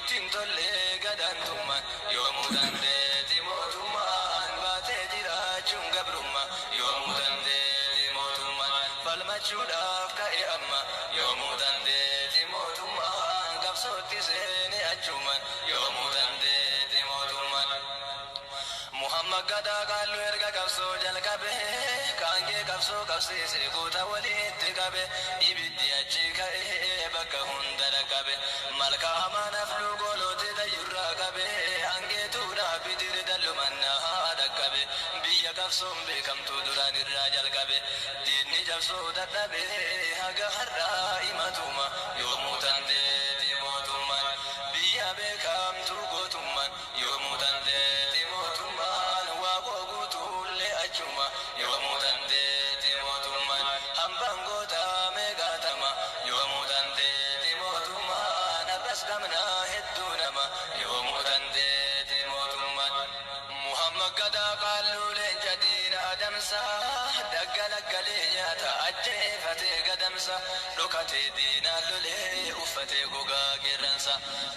Nutti hin tolle gadaantummaan yoomuu dandeeti mootummaan baatee jiraachuun gabrummaa yoomuu dandeeti mootummaan falmachuudhaaf ka'e amma yoomuu dandeeti mootummaan qabsootti seene achumaan yoomuu dandeeti mootummaan. Muhammad Gadaa Qaalluu erga qabsoo jalqabe Qaanqee qabsoo qabsiise goota walitti qabe Ibiddi achii ka'ee bakka hunda dhaqqabe Malkaa Amaan Afluu gooloote Dayyurraa qabe Angeetuudhaa Bidir Dallumannaa dhaqqabe Biyya qabsoon beekamtuu duraan irraa jalqabe Diinni cabsuu dadhabe haga har'aa imatuma Yoomuu tanteeti mootummaan biyya beekamtuu gootummaan Yoomuu dandeeti mootummaan Waaqoo guutuullee achuma Yoomuu dandeeti mootummaan hambaan gootaa meeqaatama Yoomuu dandeeti mootummaan har'as dhabna hedduu nama Yoomuu dandeeti mootummaan Muhammad Gadaa Qaalluu leenca diina adamsa Daggala galee nyaata ajjeefatee gadamsa Dhokatee diinaan lolee uffatee gogaa qeerransa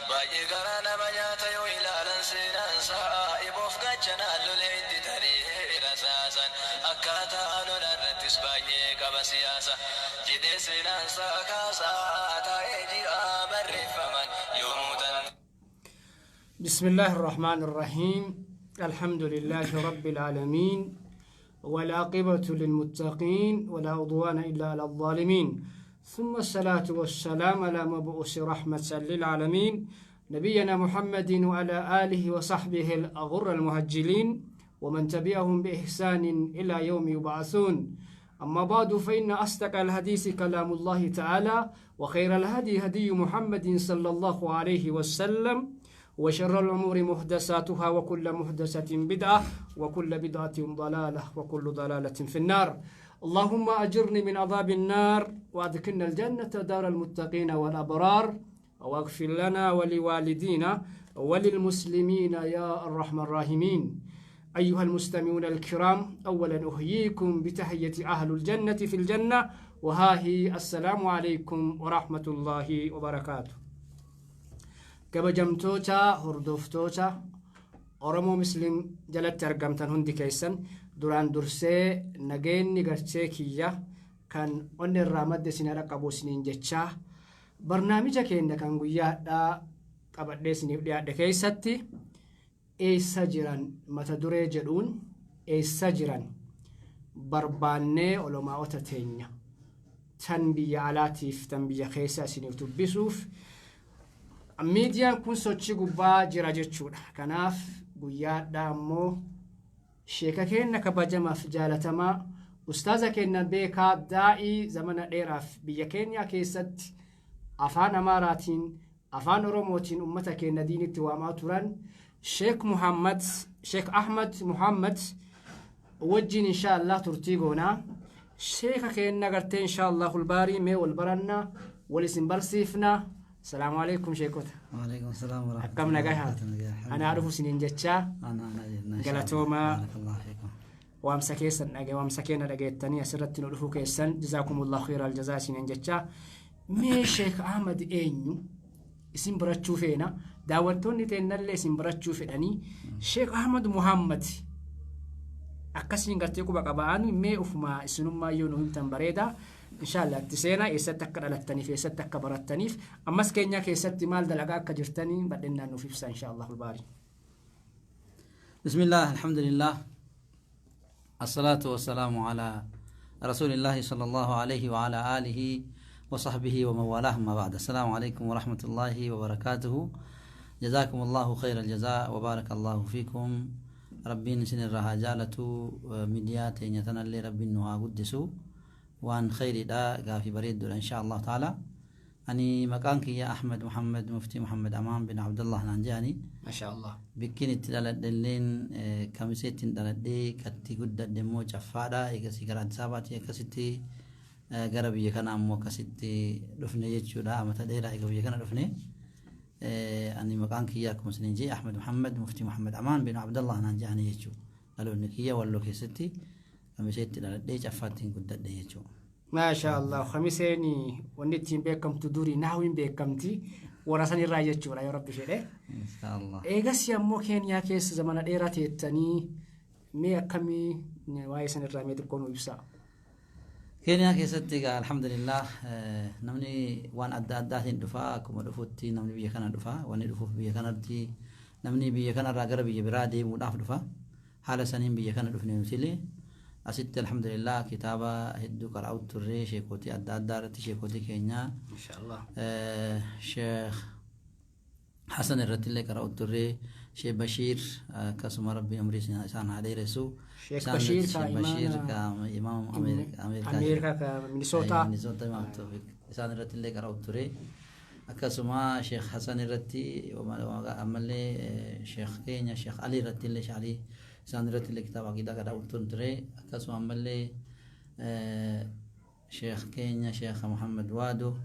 Baay'ee garaa nama nyaata yoo ilaalan seenaansaa Eboof gaachanaan lolee itti taree rasaasan Akkaataa lola irrattis baay'ee qaba siyaasa Jedhee seenaansaa kaasaa taa'ee jira barreeffaman Yoomuu tan. بسم الله الرحمن الرحيم الحمد لله رب العالمين والعاقبة للمتقين ولا عدوان إلا على الظالمين ثم الصلاة والسلام على مبعوث رحمة للعالمين نبينا محمد وعلى آله وصحبه الأغر المهجلين ومن تبعهم بإحسان إلى يوم يبعثون. أما بعد، فإن أصدق الحديث كلام الله تعالى، وخير الهدي هدي محمد صلى الله عليه وسلم، وشر الأمور محدثاتها، وكل محدثة بدعة، وكل بدعة ضلالة، وكل ضلالة في النار. اللهم أجرني من عذاب النار وأدخلنا الجنة دار المتقين والأبرار، واغفر لنا ولوالدينا وللمسلمين يا أرحم الراحمين. أيها المستمعون الكرام، أولا أحييكم بتحية أهل الجنة في الجنة، وها هي السلام عليكم ورحمة الله وبركاته. Kabajamtoota hordoftoota Oromoo Muslim jalatti argamtan hundi keessan, duraan dursee nageenyi gartee kiyya kan onni irraa madde isin qabu isiniin jechaa, barnaamija keenya kan guyyaadhaa qabadhee isiniif dhiyaadhe keessatti "Eessa jiran?" mata duree jedhuun, eessa jiran barbaannee olomaa'ota teenya tan biyya alaatiif tan biyya keessa isiniif dubbisuuf miidiyaan kun sochii gubbaa jira jechuudha. Kanaaf guyyaadhaa ammoo sheeka keenya kabajamaaf jaalatamaa, ustaaza keenya beekaa, daa'ii zamana dheeraaf biyya keenya keessatti afaan Amaaraatiin, afaan Oromootiin ummata keenya diinitti waamaa turan, Sheek Muhammad, Sheek Ahmad Muhammad wajjin insha Allah turtii goonaa. Sheeka keenya gartee insha Allah hulbaarii mee wal barannaa, wal isin barsiifnaa. Salaamu alaikum sheekota. وعليكم السلام ورحمة Akkam الله nagahaa? وبركاته. Anaa dhufu isiniin jechaa. أنا أنا جدا إن شاء الله. Galatoomaa. بارك الله فيكم. Waamsa keessan dhage, waamsa keenya dhageettanii asirratti nu dhufuu keessan jazaakumullahu khayral jazaa isiniin jechaa, mee Sheek Ahmad eenyu isin barachuu feena, daawwattoonni teennallee isin barachuu fedhanii. Sheek Ahmad Muhammad akkasiin gartee quba qaba'an, mee ufuma isinummaa yoo nu himtan bareeda. Inshallah itti seenaa, eessatti akka dhalattaniif, eessatti akka barattaniif, ammas keenya keessatti maal dalagaa akka jirtanii bal'innaan nuuf ibsa inshallah ulbaari. بسم الله، الحمد لله، الصلاة والسلام على رسول الله صلى الله عليه وعلى آله وصحبه ومن والاه، ما بعد، السلام عليكم ورحمة الله وبركاته. جزاكم الله خير الجزاء وبارك الله فيكم. ربين سن الرهاجالة ميديا تينيتنا اللي ربين نها قدسو وان خير دا قافي بريد إن شاء الله تعالى. أني مكانك يا أحمد محمد مفتي محمد أمان بن عبد الله نانجاني. Masha Allah. Bikkiin itti dhaladhelleen Kamiseettiin dhaladhee, katti guddadhe immoo Caffaadha. Eegasii gara Addis Ababaatti akkasitti gara biyya kana ammoo akkasitti dhufne jechuudha. Amata dheeraa eega biyya kana dhufne. Ani maqaan kiyya akkuma isiniin jee Ahmed Muhammad Muftii Muhammad Amaan bin Abdallah naan jedhani jechuudha. Dhaloonni kiyya Walloo keessatti Kamiseetti dhaladhee, Caffaattiin guddadhe jechuudha. Maasha Allah, Kamiseen wanni ittiin beekamtu durii nahwiin beekamti. Warra sanirraa jechuudha yoo Rabbi fedhe. Inshaallah. Eegas ammoo Keeniyaa keessa zamana dheeraa teettanii, mee akkamii, waa'ee sanirraa mee xiqqoo nu ibsaa. Keeniyaa keessatti egaa alhamdulillah, namni waan adda addaatiin dhufaa. Akkuma dhufutti namni biyya kana dhufa. Wanni dhufuuf biyya kanatti namni biyya kanarraa gara biyya biraa deemuudhaaf dhufa. Haala saniin biyya kana dhufne. Nutilee asitti alhamdulillah kitaaba hedduu qara'u turre, sheekootii adda addaa irratti, sheekootii keenyaa Inshaallah. Sheekh Hasan irratti illee qara'u turre, Sheekh Bashiir akkasuma, Rabbi umrii isaan haa dheeressu. Sheekh Bashiir ka Sheekh Bashiir imaama ka imaama Ameerikaa. Ameerikaa ka Minisootaa. Minnesota imaam Tawfiq isaan irratti illee qara'u ture. Akkasuma Sheekh Hasan irratti, ammallee Sheekh keenya Sheekh Ali irratti illee, Sheekh Ali isaan irratti illee kitaaba aqiidaa qara'u ture. Akkasuma ammallee Sheekh keenya Sheekh Muhammad Waado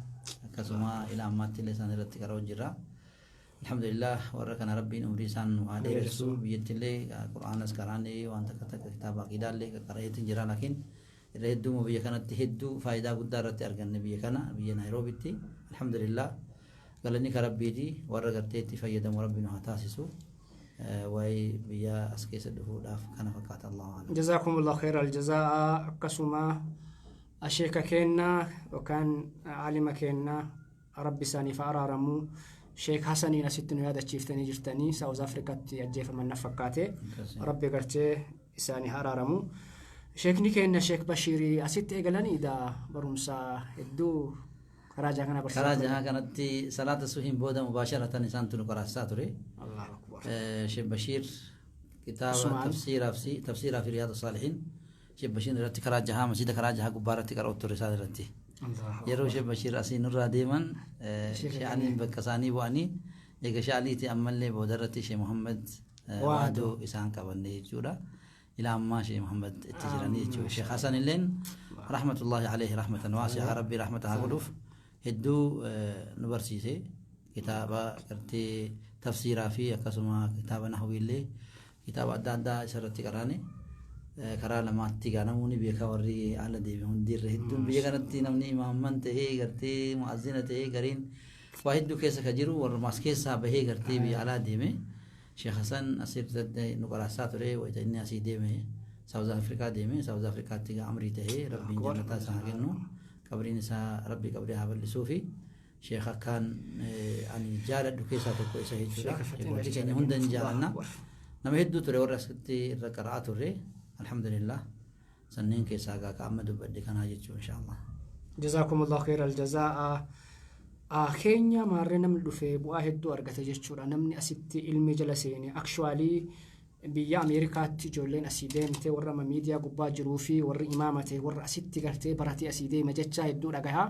akkasuma ila ammaatti illee isaan irratti qara'u jira. Alhamdulillah, warra kana Rabbiin umrii isaan nu haa dheeressu. Biyyatti illee Qur'aanas qaraanee, waan takka takka kitaaba aqiidaa illee qara'eetiin jira, laakiin irra hedduu biyya kanatti hedduu faayidaa guddaa irratti arganne, biyya kana, biyya Naayiroobitti. Alhamdulillah, galanni ka Rabbiiti. Warra gartee itti fayyadamu Rabbi nu haa taasisu. Waa'ee biyya as keessa dhufuudhaaf kana fakkaata, Allahu a'lam. Jazaakumullah khayra aljazaa. Akkasuma sheeka keenna yookaan alima keenna, Rabbi isaaniif haa araaramu, Sheek Hasaniin asitti nu yaadachiiftanii jirtanii. Saawuz Afrikaatti ajjeefaman na fakkaate. Rabbi gartee isaanii haa araaramu. Sheekni keenya Sheek Bashiirii asitti eegalanii daa barumsa hedduu karaa jaha kana barsiisaa Karaa turan. Jaha kanatti salaata suhiin booda mubaasharatan isaantu nu qaraasaa ture. Allahu akbar. Sheekh Bashiir kitaaba Usmaan. Tafsiiraa fi Riyaadu Saalihiin Sheekh Bashiir irratti karaa jahaa, masjida karaa jahaa gubbaa irratti qara'u ture isaan irratti. Allahu Yeroo Sheekh Bashiir asii nurraa deeman, Sheekh Sheekh Aliin bakka isaanii bu'anii, eega Sheekh Aliiti ammallee booda irratti Sheekh Muhammad Waadoo. Waadoo isaan qabanne jechuudha. Ila ammaa Sheekh Muhammad itti jiranii jechuudha. Sheekh Hasan illeen rahmatullahi alayhi rahmatan waasi'a, Rabbii rahmata haa godhuuf, hedduu nu barsiise. Kitaaba gartee tafsiiraa fi akkasuma kitaaba nahwii illee, kitaaba adda addaa isarratti qaraane. Karaa lamaatti gaa namoonni beekaa warri haala deeme hundi irra hedduun biyya kanatti namni imaamman tahee, gartee mu'azzina tahee, gariin waa hedduu keessa ka jiru warrumaas keessaa bahee gartee biyya alaa deeme. Sheekh Hasan asirratti nu qaraasaa ture. Wayita inni asii deeme Saawuz Afrikaa deeme. Saawuz Afrikaatti gaa amrii tahee, Rabbiin jannataa isaa haa kennu, qabriin isaa Rabbi qabrii haa bal'isuu fi Sheekh akkaan ani jaaladhu keessaa tokko isa jechuudha. Sheekootii keenya hunda ni jaalanna. Nama hedduu ture warri asitti irra qara'aa turre. Alhamdulillah, sanneen keessaa gaa ka amma dubbadhe kanaa jechuu, inshaallah. Jazaakumullahu khayra aljazaa. Keenya maarree namni dhufe bu'aa hedduu argate jechuudha. Namni asitti ilmi jala seene, actually biyya Ameerikaatti ijoolleen asii deemte warra amma miidiyaa gubbaa jiruu fi warri imaama ta'e warra asitti gartee baratee asii deema jecha hedduu dhagahaa.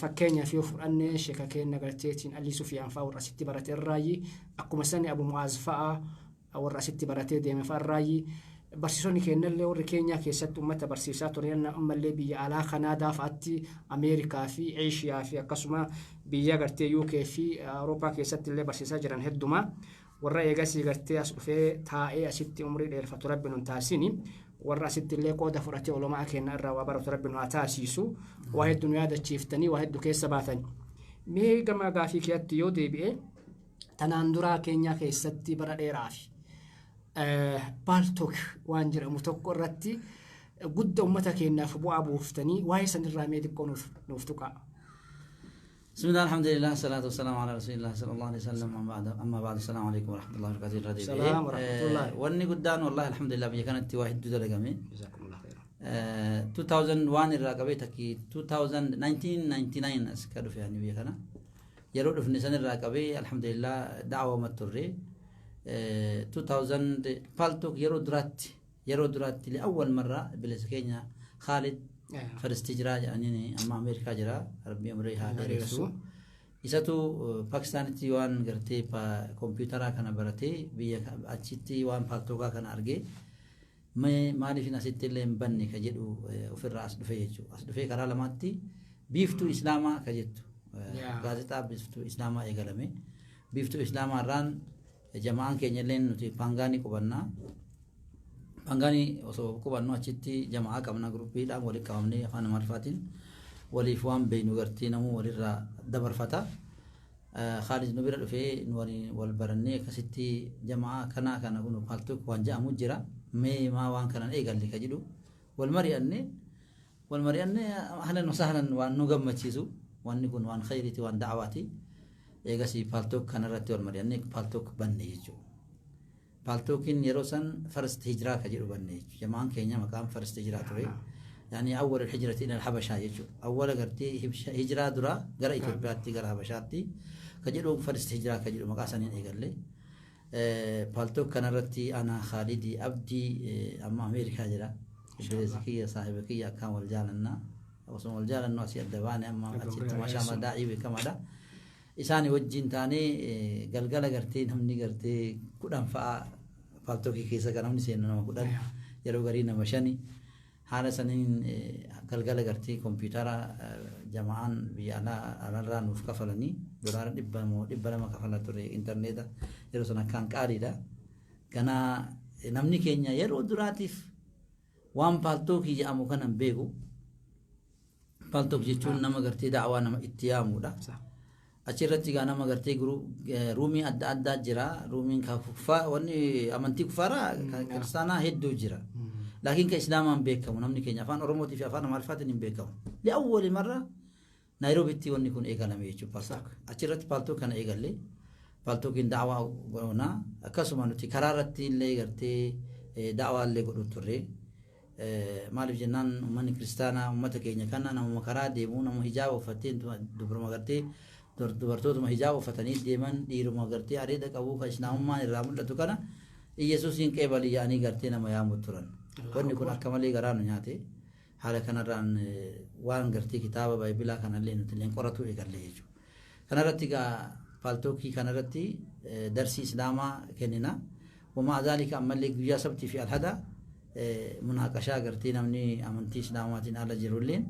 Fakkeenyaaf yoo fudhanne, sheeka keenya garteetiin Alii Sufiyaan fa'a warra asitti barate irraayi, akkuma sani Abu Mu'aaz fa'a warra asitti baratee deeme fa'a irraayi. Barsiisonni keenyallee warri Keenyaa keessatti uummata barsiisaa turan ammallee biyya alaa Kanaadaa fa'aatti, Ameerikaa fi Eeshiyaa fi akkasuma biyya gartee UK fi Awurooppaa keessatti illee barsiisaa jiran hedduma. Warra eegasii gartee as dhufee taa'ee asitti umrii dheerfatu Rabbi nun taasini. Warra asitti illee qooda fudhatee ulamaa keenya irraa waa baratu Rabbi nu haa taasisu. Waa hedduu nu yaadachiiftanii, waa hedduu keessa baatan. Mee gama gaafii keetti yoo deebi'e, tanaan duraa Keenyaa keessatti bara dheeraa fi Paltalk waan jedhamu tokko irratti gudda uummata keenyaaf bu'aa buuftanii, waa'ee sanirraa mee xiqqoo nuuf tuqaa. بسم الله، الحمد لله، الصلاة والسلام على رسول الله صلى الله عليه وسلم، أما بعد، السلام عليكم ورحمة الله وبركاته. الراديو السلام ورحمة الله. Wanni guddaan والله الحمد لله biyya kanatti waa hedduu dalagame. Jazakumullah khairan. 2001 irraa qabee takki 2000 1999 as ka dhufe ani biyya kana. Yeroo dhufne san irraa qabee alhamdulillah da'awama turre. 2000 Paltalk yeroo duraatti لأول مرة bilisa keenya Khalid Faristi jira jedhaniin, amma Ameerikaa jira, Rabbi umrii haa dheeressu. Isatu Pakistaanitti waan gartee kompiitaraa kana baratee biyya achitti waan Paltalkaa kana argee, mee maaliif asitti illee hin banne ka jedhu ofirraa as dhufe jechuudha. As dhufee karaa lamaatti Biiftuu Islaamaa ka jettu gaazexaa Biiftuu Islaamaa eegalame. Biiftuu Islaamaa irraan jama'aan keenya illee nuti Pangaanii qubannaa. Pangaanii osoo qubannu achitti jama'aa qabna, guruppiidhaan walitti qabamnee afaan Amaariffaatiin waliif waan beeknu gartee namuu walirraa dabarfata. Khaalid nu bira dhufee nu waliin wal barannee akkasitti jamaa kanaa kana kun Paltalk waan jedhamu jira, mee maa waan kanan eegalle ka jedhu wal mari'anne. Wal mari'anne, ahlan wasahlan, waan nu gammachiisu, wanni kun waan khayriiti, waan da'awaati. Eegasii Paltalk kanarratti wal mari'anne, Paltalk banne jechuudha. Paltalkiin yeroo san First Hijraa ka jedhu banne jechuudha. Jamaan keenya maqaan First Hijraa ture. Yani awwal hijrati ila Habashaa jechuudha. Awwala gartee hijraa dura gara Itoophiyaatti, gara Habashaatti ka jedhu, First Hijraa ka jedhu maqaa saniin eegalle. Paltalk kanarratti ana, Khaalidii, Abdii, amma Ameerikaa jira. Obboleessa kiyya, saahiba kiyya, akkaan wal jaalannaa. Osoo wal jaalannu asii adda baane, amma achitti maashaa Allah daa'ii beekamaadha. Isaani wajjin taanee galgala gartee namni gartee 10 fa'a Paltalkii keessa kan namni seenu nama 10, yeroo garii nama shani. Haala saniin galgala gartee kompiitara jama'aan biyya alaa alarraa nuuf kafalanii, $100 moo 200 kafala ture intarneeta yeroo sana, akkaan qaaliidha. Ganaa namni keenya yeroo duraatiif waan Paltalkii jedhamu kana hin beeku. Paltalk jechuun nama gartee da'awaa nama itti yaamudha. Achirratti gaa nama gartee roomii adda addaa jira. Roomiin wanni amantii kufaaraa, kan kiristaanaa hedduu jira. Laakiin kan islaamaan beekamu namni keenya afaan Oromootii fi afaan Amaariffaatiin hin beekamu. Li'awwali marra Naayiroobitti wanni kun eegalame jechuudha, Paltalk. Achirratti Paltalk kana eegalle. Paltalkiin da'awaa goonaa, akkasuma nuti karaa irratti illee gartee da'awaa illee godhu turre. Maaliif jennaan, uummanni kiristaanaa uummata keenya kana namuma karaa deemu, nama hijaaba uffattee, dubruma gartee dubartootuma hijaaba uffatanii deeman, dhiiruma gartee areeda qabu kan islaamummaan irraa mul'atu kana Iyesuusiin qeebalii yaa'anii gartee nama yaamu turan. Wanni kun akka malee garaa nu nyaate. Haala kanarraan waan gartee kitaaba baayibilaa kanallee nuti illee qoratu eegalle jechuudha. Kanarratti egaa Paltalkii kanarratti darsii islaamaa kennina. Wamaa zaalika ammallee guyyaa sabtii fi alhada munaaqashaa gartee namni amantii islaamaatiin ala jirulleen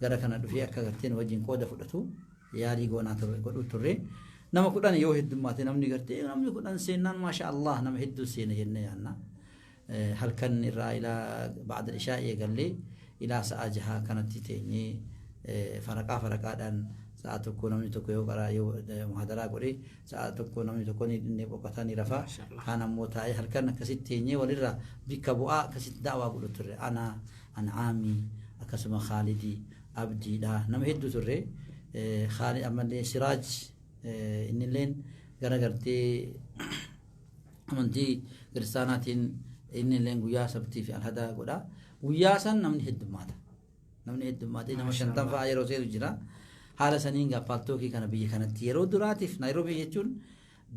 gara kana dhufee akka garteen wajjin qooda fudhatu yaalii goonaa turre, godhuu turre. Nama 10 yoo heddummaate, namni gartee namni 10 seennaan maasha Allah, nama hedduu seena jennee yaanna. Halkan irraa ilaa ba'da ishaa eegallee ilaa sa'a 6 kanatti teenyee, faraqaa faraqaadhaan sa'a 1 namni tokko yoo qaraa, yoo muhadaraa godhe, sa'a 1 namni tokko ni boqotaa, ni rafa. Kaan ammoo taa'ee halkan akkasitti teenyee walirraa bikka bu'aa akkasitti da'waa godhu turre. Ana, An'aamii, akkasuma Khaalidii, Abdiidha, nama hedduu turre. Khaalid ammallee Siraaj innilleen gara gartee amantii kiristaanaatiin innilleen guyyaa sabtii fi alhadaa godha. Guyyaa san namni heddummaata. Namni heddummaatee nama 50 fa'a yeroo seenu jira. Haala saniin gaa Paltalkii kana biyya kanatti yeroo duraatiif, Naayiroobii jechuun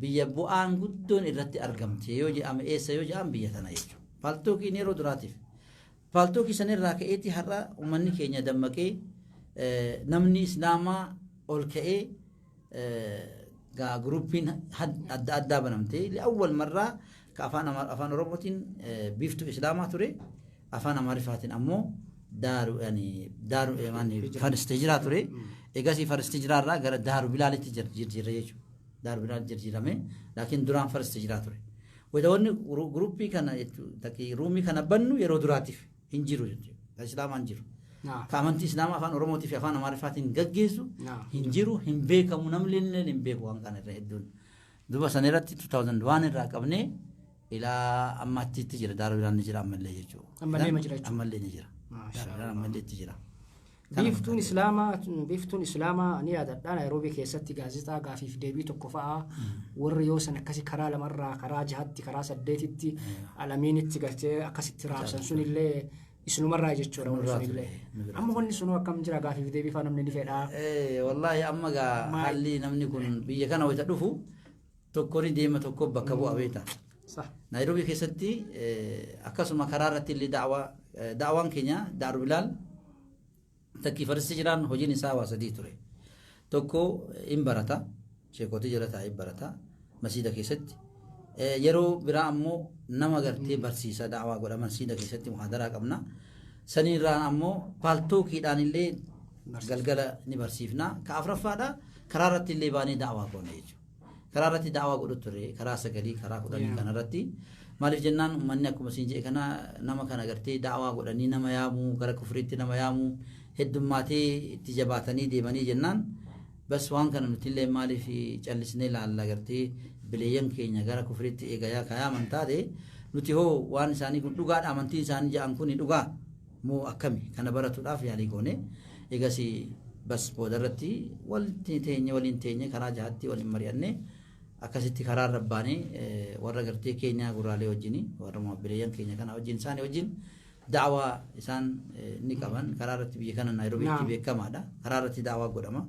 biyya bu'aan guddoon irratti argamte yoo jedhame, eessa yoo jedhame, biyya tana jechuudha. Paltalkiin yeroo duraatiif. Paltalkii sanirraa ka'eeti har'a uummanni keenya dammaqee, namni islaamaa ol ka'ee, gaa groupiin adda addaa banamte. Li'awwal marraa ka afaan Oromootiin Biiftuu Islaamaa ture, afaan Amaariffaatiin ammoo Daaru yani Daaru yani First Hijiraa ture. Egasii First Hijiraa irraa gara Daaru Bilaalitti jijjiirre jechuudha. Daaru Bilaal jijjiirame, laakiin duraan First Hijiraa ture. Wayita groupii kana jechuudha, roomii kana bannu yeroo duraatiif hin jiru jechuudha. Islaamaan hin jiru. Ka amantii islaamaa afaan Oromootii fi afaan Amaariffaatiin gaggeessu hin jiru, hin beekamu, namni illee hin beeku waan kana irra hedduun. Duba sana irratti 2001 irraa qabnee ilaa ammaatti jira, Daaru Bilaal ni jira ammallee jechuudha. Ammallee ma jira jechuudha. Ammallee ni jira. Daaru Bilaal ammallee itti jira. Biiftuun Islaamaa ni yaadadha, Naayiroobii keessatti gaazexaa gaafiif deebii tokko fa'aa warri yoo san akkasi karaa lamarraa karaa jahatti, karaa saddeetitti alamiinitti galtee akkasitti raabsan sunillee isinumarraa jechuudha wanni sunillee. Amma wanni sunuu akkam jira? Gaafiif deebii fa'aa namni ni fedhaa. Wallaahi amma gaa haalli namni kun biyya kana wayita dhufu tokko ni deema, tokko bakka bu'a beeta. Naayiroobii keessatti akkasuma karaa irratti illee da'awaan keenya Daaru Bilaal takkii First Hijraan hojiin isaa waa sadii ture. Tokko hin barata, sheekotii jala taa'ee barata masiida keessatti. Yeroo biraa ammoo nama gartee barsiisa, da'awaa godha, masiida keessatti muhaadaraa qabna. Saniirraan ammoo Paltalkiidhaan illee galgala ni barsiifna. Ka afuraffaadha, karaa irratti illee baanee da'awaa goona jechuudha. Karaa irratti da'awaa godhu ture, karaa 9, karaa 10 kanarratti. Maaliif jennaan, uummanni akkuma siin jedhe kana nama kana gartee da'awaa godhanii nama yaamuu, gara kufriitti nama yaamuu heddummaatee itti jabaatanii deemanii jennaan. Bas waan kana nuti illee maaliif callisnee laalla? Gartee bileeyyan keenya gara kufriitti eegayaa kayaaman taate, nuti hoo waan isaanii kun dhugaadha, amantiin isaanii jedhan kun dhugaa moo akkami, kana baratuudhaaf yaalii goone. Egas bas boodarratti walitti teenye, waliin teenye, karaa jahatti waliin mari'anne. Akkasitti karaa irra baanee warra gartee keenyaa gurraalee wajjin, warra bileeyyan keenya kana wajjin, isaanii wajjin da'awaa isaan ni qaban. Karaa irratti biyya kana Naayiroobiitti beekamaadha. Karaa irratti da'awaa godhama.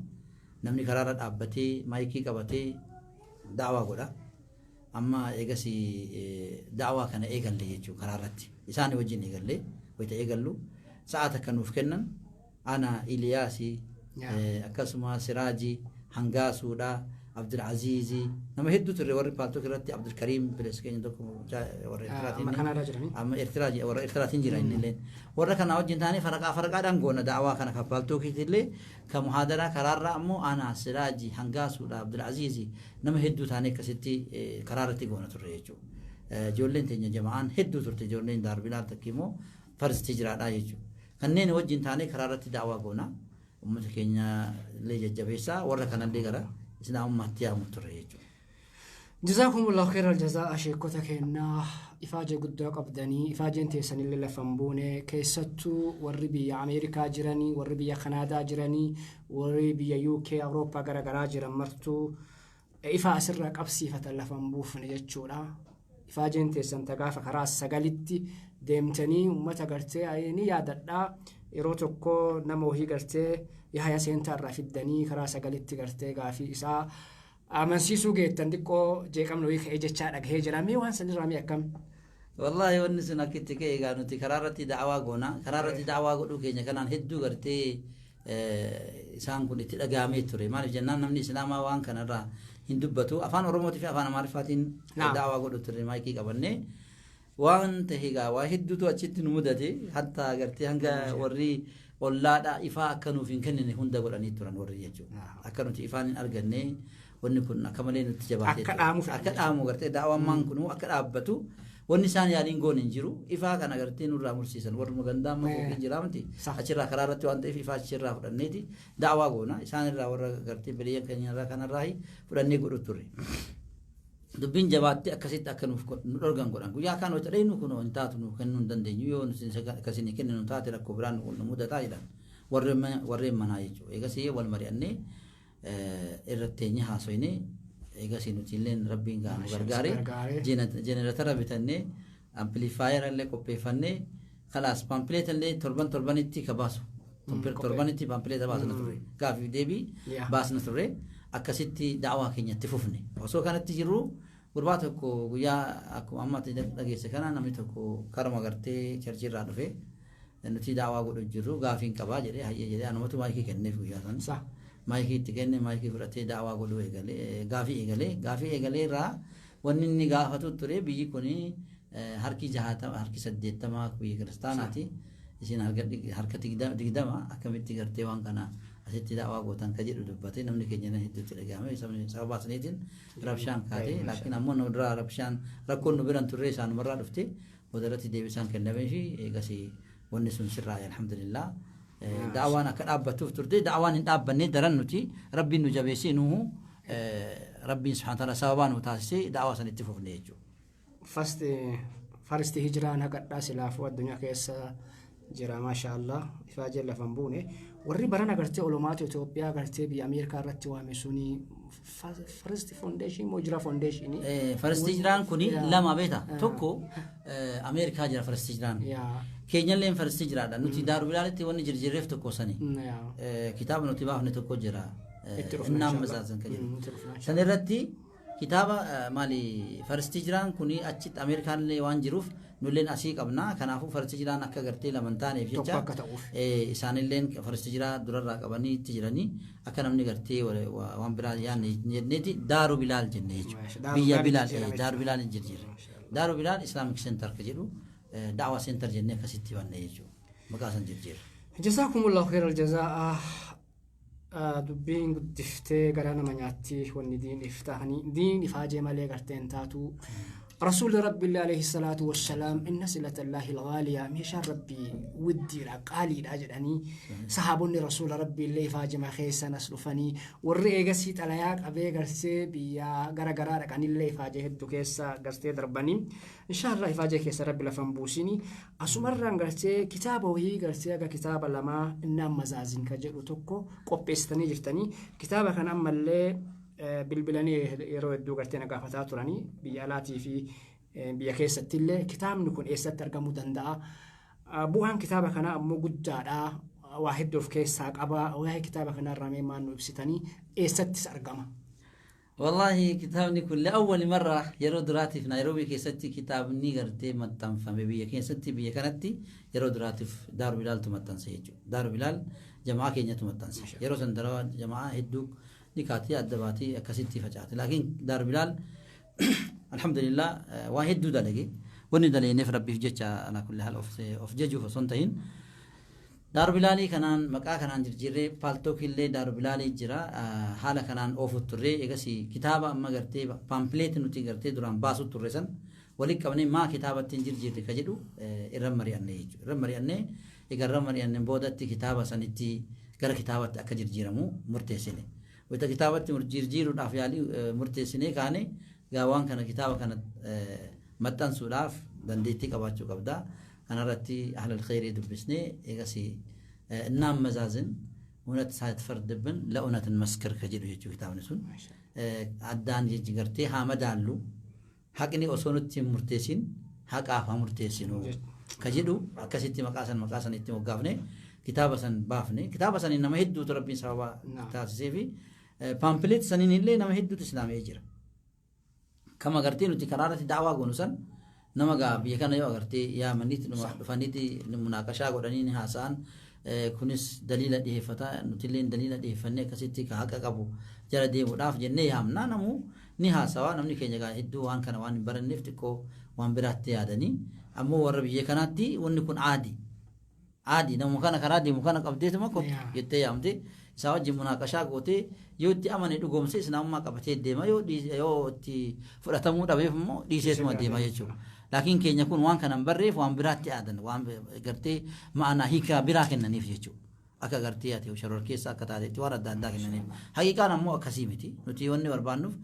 Namni karaa irra dhaabbatee maayikii qabatee da'awaa godha. Amma eegas da'awaa kana eegalle jechuudha. Karaa irratti isaanii wajjin eegalle. Wayita eegallu sa'a takka nuuf kennan. Ana, Iliyaasii, akkasuma Siraajii, Hangaasuudha, Abdulaziizi, nama hedduu turre warri Paltalk irratti. Abdulkariim bilees keenya tokko warra Eertiraatiin, amma Eertiraa, warra Eertiraatiin jira inni illee. Warra kana wajjin taanee faraqaa faraqaadhaan goona da'awaa kana, kan Paltalkiitti illee, kan muhaadaraa karaarraa ammoo ana, Siraajii, Hangaasuudha, Abdulaziizi, nama hedduu taanee akkasitti karaa irratti goona turre jechuudha. Ijoolleen teenya jama'aan hedduu turte. Ijoolleen Daarbilaal takki immoo First Hijraadhaa jechuudha. Kanneen wajjin taanee karaa irratti da'awaa goona. Uummata keenya illee jajjabeessaa, warra kanallee gara islaamummaatti yaamu ture jechuudha. Jazaakumullahu khairal jazaa. Sheekota kennaa, ifaajee guddaa qabdanii, ifaajeen teessanillee lafa hin buune. Keessattuu warri biyya Ameerikaa jiranii, warri biyya Kanaadaa jiranii, warri biyya UK, Awurooppaa garaagaraa jiran martuu ifaa asirraa qabsiifatan lafa hin buufne jechuudha. Ifaajeen teessan gaafa karaa sagalitti deemtanii uummata gartee ni yaadadhaa. Yeroo tokko nama wahii gartee Yahaya Seentaa irraa fiddanii karaa sagalitti gartee gaafii isaa amansiisuu geettan, xiqqoo jeeqamni wayii ka'ee jechaa dhagahee jira. Mee waan sanirraa mee akkam? Wallaahi, wanni sun akkitti ka'e egaa nuti karaa irratti da'awaa goona. Karaa irratti da'awaa godhuu keenya kanaan hedduu gartee isaan kun itti dhaga'amee ture. Maaliif jennaan, namni islaamaa waan kanarraa hin dubbatu. Afaan Oromootii fi afaan Amaariffaatiin da'awaa godhu ture maayikii qabannee. Waan ta'e egaa waa hedduutu achitti nu mudate. Hatta gartee hanga warri ollaadhaa ifaa akka nuuf hin kennine hunda godhanii turan warri jechuudha. Akka nuti ifaan hin arganne, wanni kun akka malee nutti jabaatee Akka dhaamu fedhan. Akka dhaamu gartee daawwammaan kun akka dhaabbatu wanni isaan yaaliin goon hin jiru. Ifaa kana gartee nurraa mursiisan. Warri gandaa amma fooqiin jira miti. Achirraa karaa irratti waan ta'eef ifaa achirraa fudhanneeti daawwaa goona. Isaan irraa, warra gartee biyya keenya irraa kanarraa fudhannee godhu turre. Dubbiin jabaattee akkasitti akka nuuf nu dhorgan godhan. Guyyaa kaan hojii dhaynu kun hin taatu, nu kennuu hin dandeenyu, yoo akkasiin kenninu taate rakkoo biraan nu mudataa jedhan warreen manaa jechuudha. Eegasii wal mari'annee irratti teenye haasoyne. Eegasii nuti illee rabbiin gaa nu gargaare, jenereetara bitannee, amplifier illee qopheeffannee, kalaas pamphlet illee torban torbanitti ka baasu, torbanitti pamphlet baasna turre, gaafiif deebii baasna turre. Akkasitti da'awaa keenyatti fufne. Osoo kanatti jirru gurbaa tokko guyyaa akkuma amma dhageesse kana namni tokko karuma gartee church irraa dhufe, nuti da'awaa godhu jirru gaafiin qabaa jedhee. Hayyee jedhee, anumatu maayikii kenneef guyyaa sana. Maayikii itti kenne, maayikii fudhatee da'awaa godhuu eegalee, gaafii eegalee. Gaafii eegalee irraa wanni inni gaafatu ture, biyyi kuni harki 60, harki 80 biyya kiristaanaati, isin harka 20, akkamitti gartee waan kana asitti da'awaa gootan ka jedhu dubbate. Namni keenya hedduutti dhagahame. Sababa saniitiin rabshaan kaate. Laakiin ammoo nu duraa rabshaan rakkoon nu biran turre, isaanumarraa dhufte. Boodarratti deebisaan kennamee fi eegasii wanni sun sirraa'e, alhamdulillah. Da'awaan akka dhaabbattuuf turte, da'awaan hin dhaabbanne. Daran nuti rabbiin nu jabeessee, nuhu rabbiin subhaana ta'ala sababaa nu taasisee da'awaa sanitti fufne jechuudha. First Hijraan haqadhaa silaafuu addunyaa keessa jira, maasha Allah. Ifaajeen lafa hin buune. Warri barana gartee olomaatu Itoophiyaa gartee biyya Ameerikaa irratti waame suni First Foundation moo Jira Foundation? First Hijraan kuni lama beeta. Tokko Ameerikaa jira First Hijraan. Keenyalleen First Hijraadha. Nuti Daaru Bilaalitti wanni jirjirreef tokko sani. Kitaaba nuti baafne tokko jira. Innaan masaasan kan jedhu. San irratti kitaaba maali, First Hijraan kuni achitti Ameerikaan waan jiruuf nulleen asii qabna. Kanaafuu First Hijraan akka gartee lama hin taaneef jecha isaanilleen First Hijraa durarraa qabanii itti jiranii, akka namni gartee waan biraa yaanne jenneeti Daaru Bilaal jenne jechuudha. Biyya Bilaal, Daaru Bilaal hin jirjirre. Daaru Bilaal Islamic Center ka jedhu, da'waa center jennee akkasitti banne jechuudha. Maqaa san jirjirre. Jazaakumullahu khairal jazaa. Dubbiin guddiftee gara nama nyaatti. Wanni diin iftahanii diin ifaajee malee gartee hin taatu. Rasuulli Rabbiillee alayhi salaatu wassalaam inna silatallaahi alghaaliya meeshaan Rabbii widdiidha qaaliidha jedhanii sahaabonni Rasuula Rabbiillee ifaajima keessan as dhufanii warri eegasii xalayaa qabee garsee biyya gara garaa dhaqanillee ifaajee hedduu keessa gartee darbanii inshaallah ifaajee keessa Rabbi lafan buusini asumarraan gartee kitaaba wayii gartee aga kitaaba lamaa innaan mazaazin ka jedhu tokko qopheessitanii jirtanii kitaaba kana ammallee bilbilanii yeroo hedduu gartee na gaafataa turanii biyya alaatii fi biyya keessatti illee kitaabni kun eessatti argamuu danda'a. Bu'aan kitaaba kanaa ammoo guddaadha. Waa hedduu of keessaa qaba. Waa'ee kitaaba kanaa irraa mee maal nu ibsitanii eessattis argama? Wallahi kitaabni kun لأول مرة yeroo duraatiif Naayiroobii keessatti kitaabni gartee maxxanfame biyya keessatti biyya kanatti yeroo duraatiif Daaru Bilaaltu maxxanse jechuudha. Daaru Bilaal jamaa keenyatu maxxanse. Yeroo san dara jamaa hedduu ni kaatee adda baatee akkasitti facaate. Laakiin Daaru Bilaal alhamdulillah waa hedduu dalage. Wanni dalagneef Rabbiif jecha على كل حال of jajuuf osoo hin ta'in Daaru Bilaalii kanaan maqaa kanaan jirjiirree Paltalkillee Daaru Bilaalii jira haala kanaan oofu turre egasii kitaaba amma gartee pamphlet nuti gartee duraan baasu turre san walitti qabnee maa kitaaba ittiin jirjiirre ka jedhu irra mari'anne jechuudha. Irra mari'annee egaa irra mari'annee boodatti kitaaba sanitti gara kitaabatti akka jirjiiramu murteessine. Wayita kitaabatti jirjiiruudhaaf yaalii murteessinee kaane gaa waan kana kitaaba kana maxxansuudhaaf dandeettii qabaachuu qabda. Kanarratti ahlal khayrii dubbisnee egasii እናመዛዝን እውነት ሳትፈርድብን ለእውነት እንመስክር ka jedhu jechuu kitaabni sun addaan jechi gartee haa madaallu haqni osoo nutti hin murteessin haqaaf haa murteessinu ka jedhu akkasitti maqaa san itti moggaafne kitaaba san baafne kitaaba saniin nama hedduutu Rabbiin sababa taasisee fi pamphlet saniin illee nama hedduutu islaamee jira. Kama gartee nuti karaa irratti da'awaa goonu san nama gaa biyya kana yoo agartee yaamaniiti dhufaniiti munaaqashaa godhanii ni haasa'an kunis daliila dhiyeeffata nutillee daliila dhiyeeffannee akkasitti ka haqa qabu jala deemuudhaaf jennee yaamna namuu ni haasawaa namni keenya gaa hedduu waan kana waan hin baranneef xiqqoo waan biraatti yaadanii ammoo warra biyya kanaatti wanni kun aadi aadi nama kana karaa deemu kana qabdeetuma kottu jettee yaamte isaa wajjin munaaqashaa gootee yoo itti amane dhugoomse islaamummaa qabatee deema yoo yoo itti fudhatamuu dhabeef immoo dhiiseetuma deema jechuudha. Laakiin keenya kun waan kana hin barreef waan biraatti aadan waan gartee ma'anaa hiikaa biraa kennaniif jechuudha. Akka gartee ati shoror keessa akka taatetti waan adda addaa kennaniif. Haqiiqaan ammoo akkasii miti. Nuti wanni barbaannuuf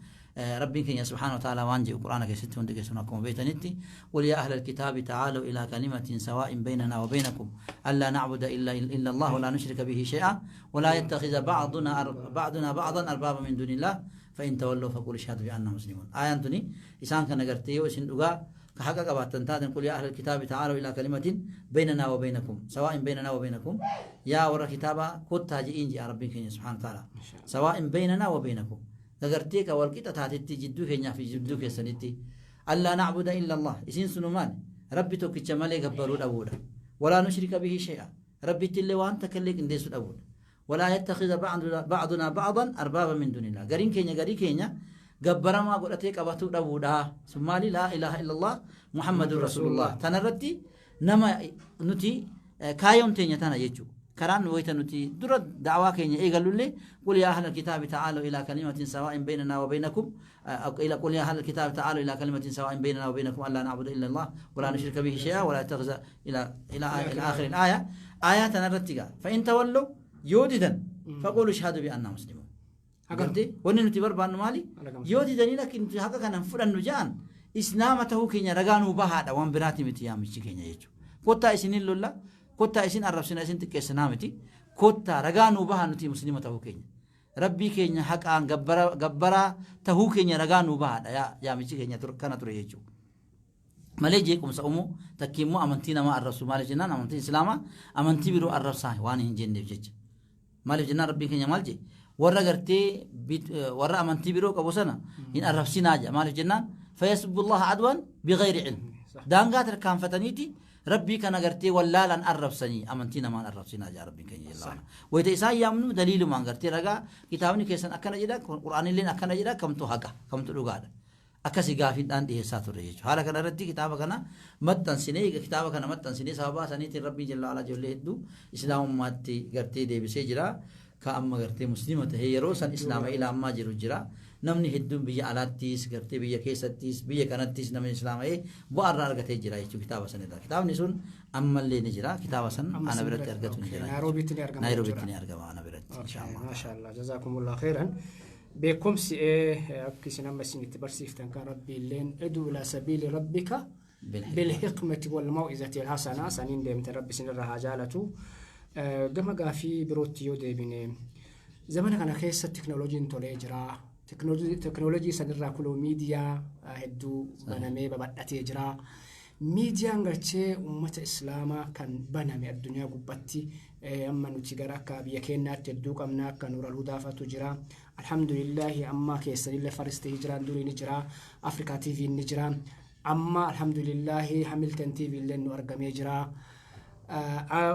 Rabbiin keenya سبحانه وتعالى waan jedhu Quraana keessatti hundi keessan akkuma beektanitti قل يا أهل الكتاب تعالوا إلى كلمة سواء بيننا وبينكم ألا نعبد إلا الله ولا نشرك به شيئا ولا يتخذ بعضنا بعضا أربابا من دون الله فإن تولوا فقولوا اشهدوا بأننا مسلمون aayaan tuni isaan kana gartee yoo isin dhugaa ka haqa qabaattan taaten قل يا أهل الكتاب تعالوا إلى كلمة بيننا وبينكم سواء بيننا وبينكم yaa warra kitaabaa kottaa je'iin ji'a Rabbiin keenya سبحانه وتعالى سواء بيننا وبينكم gartee ka walqixa taatetti jidduu keenyaa fi jidduu keessanitti ألا نعبد إلا الله isin sunu maal Rabbi tokkicha malee gabbaruu dhabuudha ولا نشرك به شيئا Rabbitti illee waan takka illee qindeessuu dhabuudha ولا يتخذ بعضنا بعضا أربابا من دون الله gariin keenya garii keenya gabbaramaa godhatee qabatuu dhabuudha sun maali لا إله إلا الله محمد رسول الله tanarratti nama nuti kaayoon teenya tana jechuu karaan wayta nuti dura da'waa keenya eegallullee قل يا أهل الكتاب تعالوا إلى كلمة سواء بيننا وبينكم إلى قل يا أهل الكتاب تعالوا إلى كلمة سواء بيننا وبينكم ألا نعبد إلا الله ولا نشرك به شيئا ولا يتخذ إلى آخر الآية aayaa tanarratti gaa فإن تولوا yoo didan فقولوا اشهدوا بأنا مسلمون gartee wanni nuti barbaannu maali yoo didanii lakki nuti haqa kana hin fudhannu ja'an islaama tahuu keenya ragaa nuu bahaadha waan biraati miti yaamichi keenya jechuudha kottaa isinin lolla kottaa isin arrabsina isin xiqqeessinaa miti kottaa ragaa nuu bahaa nuti muslima tahuu keenya Rabbii keenya haqaan gabbaraa tahuu keenya ragaa nuu bahaadha yaamichi keenya kana ture jechuudha. Malee jeequmsa uumuu takki immoo amantii namaa arrabsu maaliif jennaan amantiin islaamaa amantii biroo arrabsaa waan hin jenneef jecha. Maaliif jennaan Rabbiin keenya maal jedhe warra gartee warra amantii biroo qabu sana hin arrabsinaa jedha maaliif jennaan فيسبوا الله عدوا بغير علم daangaa tarkaanfataniiti Rabbii kana gartee wallaalaan arrabsanii amantii namaan arrabsinaa jedha Rabbiin keenya jalla waala. Wayita isaan yaamnu daliilumaan gartee ragaa kitaabni keessan akkana jedha Qur'aanilleen akkana jedha kamtu haqa kamtu dhugaadha. Akkasi gaafiidhaan dhiyeessaa turre jechuudha. Haala kana irratti kitaaba kana maxxansinee egaa kitaaba kana maxxansinee sababa saniitiin Rabbiin jalla waala ijoollee hedduu islaamummaatti gartee deebisee jira. Ka amma gartee muslima tahee yeroo san islaama ila ammaa jiru jira. Namni hedduun biyya alaattis gartee biyya keessattis biyya kanattis namni islaama'ee bu'aa irraa argatee jira jechuudha kitaaba san irraa. Kitaabni sun ammallee ni jira. Kitaaba san Amma ana sin biratti biratti, argatu ni okay. jira. Naayiroobiitti ni argama Naayiroobiitti jechuudha. ni argama ana biratti inshaallah. Maashaallah, jazaakumullah khairan. Beekumsi akka isin amma isin itti barsiiftan kan Rabbi illeen ud'u ilaa sabiili rabbika bilhikmati wal maw'izati alhasanaa saniin deemte, Rabbi isinirra haa jaalatu. Gama gaafii birootti yoo deebine, zamana kana keessa teknooloojiin tolee jira. Teknooloojii sanirraa kuloo miidiyaa hedduu banamee babal'atee jira. Miidiyaan gartee uummata islaamaa kan baname addunyaa gubbatti amma nuti gara akka biyya keenyaatti hedduu qabna, akka Nuural Hudaafatu jira. Alhamdulillahi, amma keessanillee First Hijraan durii ni jira. Afrikaa TV ni jira. Amma alhamdulillahi Hamilton TV illee nu argamee jira.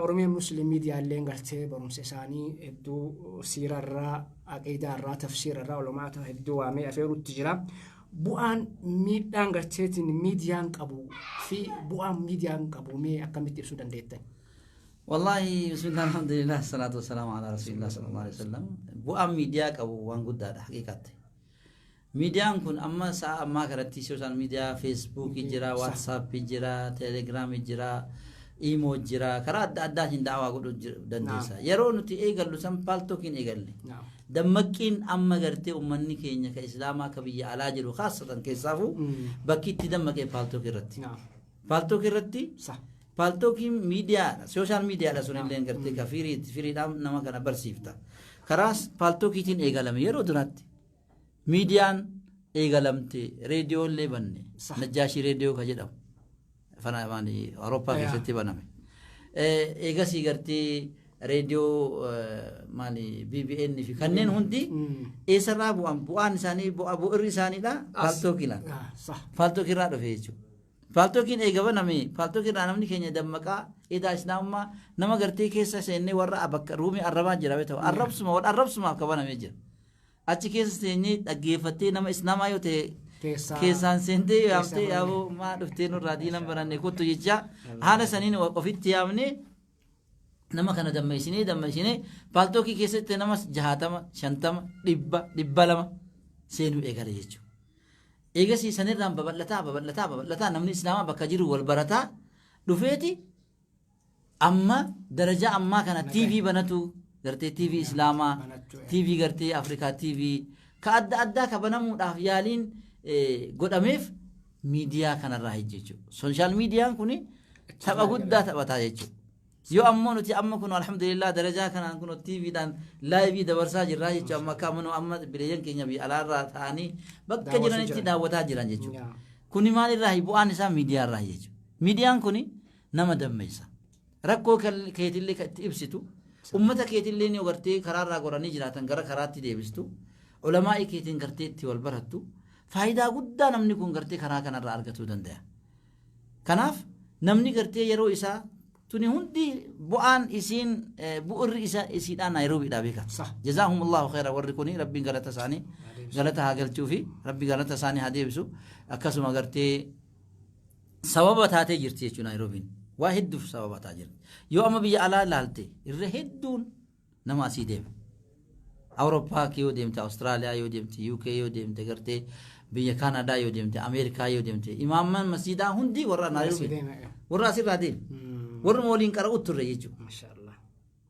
Oromiyaa Muslim Miidiyaa illee gartee barumsa isaanii hedduu siirarraa, aqiidaarraa, tafsiirarraa ulamaa hedduu waamee afeerutti jira. Bu'aan miidhaan garteetiin miidiyaan qabu fi bu'aan miidiyaan qabu mee akkamitti ibsuu dandeettan? Wallahi, bismillah, alhamdulillah, salaatu wassalaamu ala rasulillah sallallahu alaihi wasallam. Bu'aan miidiyaa qabu waan guddaadha haqiiqatti. Miidiyaan kun amma sa'a ammaa kanatti social media, Feesbuukii jira, Waatsaappii jira, Teelegiraamii jira, Iimoo jira, karaa adda addaatiin da'awaa godhuu dandeessa. Yeroo nuti eegallu san Paaltookiin eegalle. Dammaqqiin amma gartee uummanni keenya ka islaamaa ka biyya alaa jiru khaasatan keessaafuu bakki itti dammaqee Paaltookii irratti. Paaltookii irratti Paaltookiin miidiyaadha, social miidiyaadha sunillee gartee ka firiidhaan nama kana barsiifta. Karaa Paaltookiitiin eegalame yeroo duraatti. Miidiyaan eegalamte, reediyoollee banne. Najjaashii reediyoo ka jedhamu. Afaan Awurooppaa keessatti baname. Eegasii gartee reediyoo maali BBN fi kanneen hundi eessarraa bu'an, bu'aan isaanii bu'urri isaaniidha Paaltookiidhaan. Paaltookiirraa dhufe jechuudha. Paaltookiin eega baname Paaltookiirraa namni keenya dammaqaa edaa islaamummaa nama gartee keessa seennee warra bakka ruumii arrabaa jira beektaa, arrabsuma wal arrabsumaaf ka banamee jira. Achi keessa seenyee dhaggeeffattee nama islaamaa yoo ta'e keessaan seentee yaamtee, yaaboo maa dhuftee nurraa diinan baranne kottu jecha haala saniin ofitti yaamnee nama kana dammeessinee dammeessinee Paaltookii keessatti nama 60, 50, 100, 200 seenuu eegale jechuudha. Eegasii sanirraan babal'ataa babal'ataa babal'ataa namni islaamaa bakka jiru wal barataa dhufeeti amma darajaa ammaa kana TV banatu, gartee TV islaamaa, TV gartee Afrikaa TV ka adda addaa ka banamuudhaaf yaaliin godhameef miidiyaa kanarraa jechuudha. Social miidiyaan kun tapha guddaa taphataa jechuudha. Yoo ammoo nuti amma kun alhamdulillah darajaa kanaan kun TVdhaan live dabarsaa jirraa jechuudha. Amma akka amma amma bileeyyan keenya biyya alaarraa ta'anii bakka jiranitti daawwataa jiran jechuudha. Kuni maalirraa? Bu'aan isaa miidiyaarraa jechuudha. Miidiyaan kuni nama dammeessa. Rakkoo keetillee kan itti ibsitu, ummata keetillee ni gartee karaarraa goranii jiraatan gara karaatti deebistu, ulamaa'ii keetiin gartee itti wal barattu, faayidaa guddaa namni kun gartee karaa kanarraa argatuu danda'a. Kanaaf namni gartee yeroo isaa tuni hundi bu'aan isiin bu'urri isa isiidhaan Naayiroobiidhaa beeka. Jazaahumullahu khayra, warri kuni Rabbiin galata isaanii galata haa galchuu fi Rabbi galata isaanii haa deebisu. Akkasuma gartee sababa taatee jirti jechuun Naayiroobiin. Waa hedduuf sababa taatee jirti. Yoo amma biyya alaa ilaalte irra hedduun nama asii deema. Awurooppaa yoo deemte, Awustiraaliyaa yoo deemte, UK yoo deemte, gartee biyya Kaanadaa yoo deemte, Ameerikaa yoo deemte, imaamman masjiidaa hundi warra Naayiroobii. Warra asirraa deeme. Warruma waliin qara'u turre jechuudha.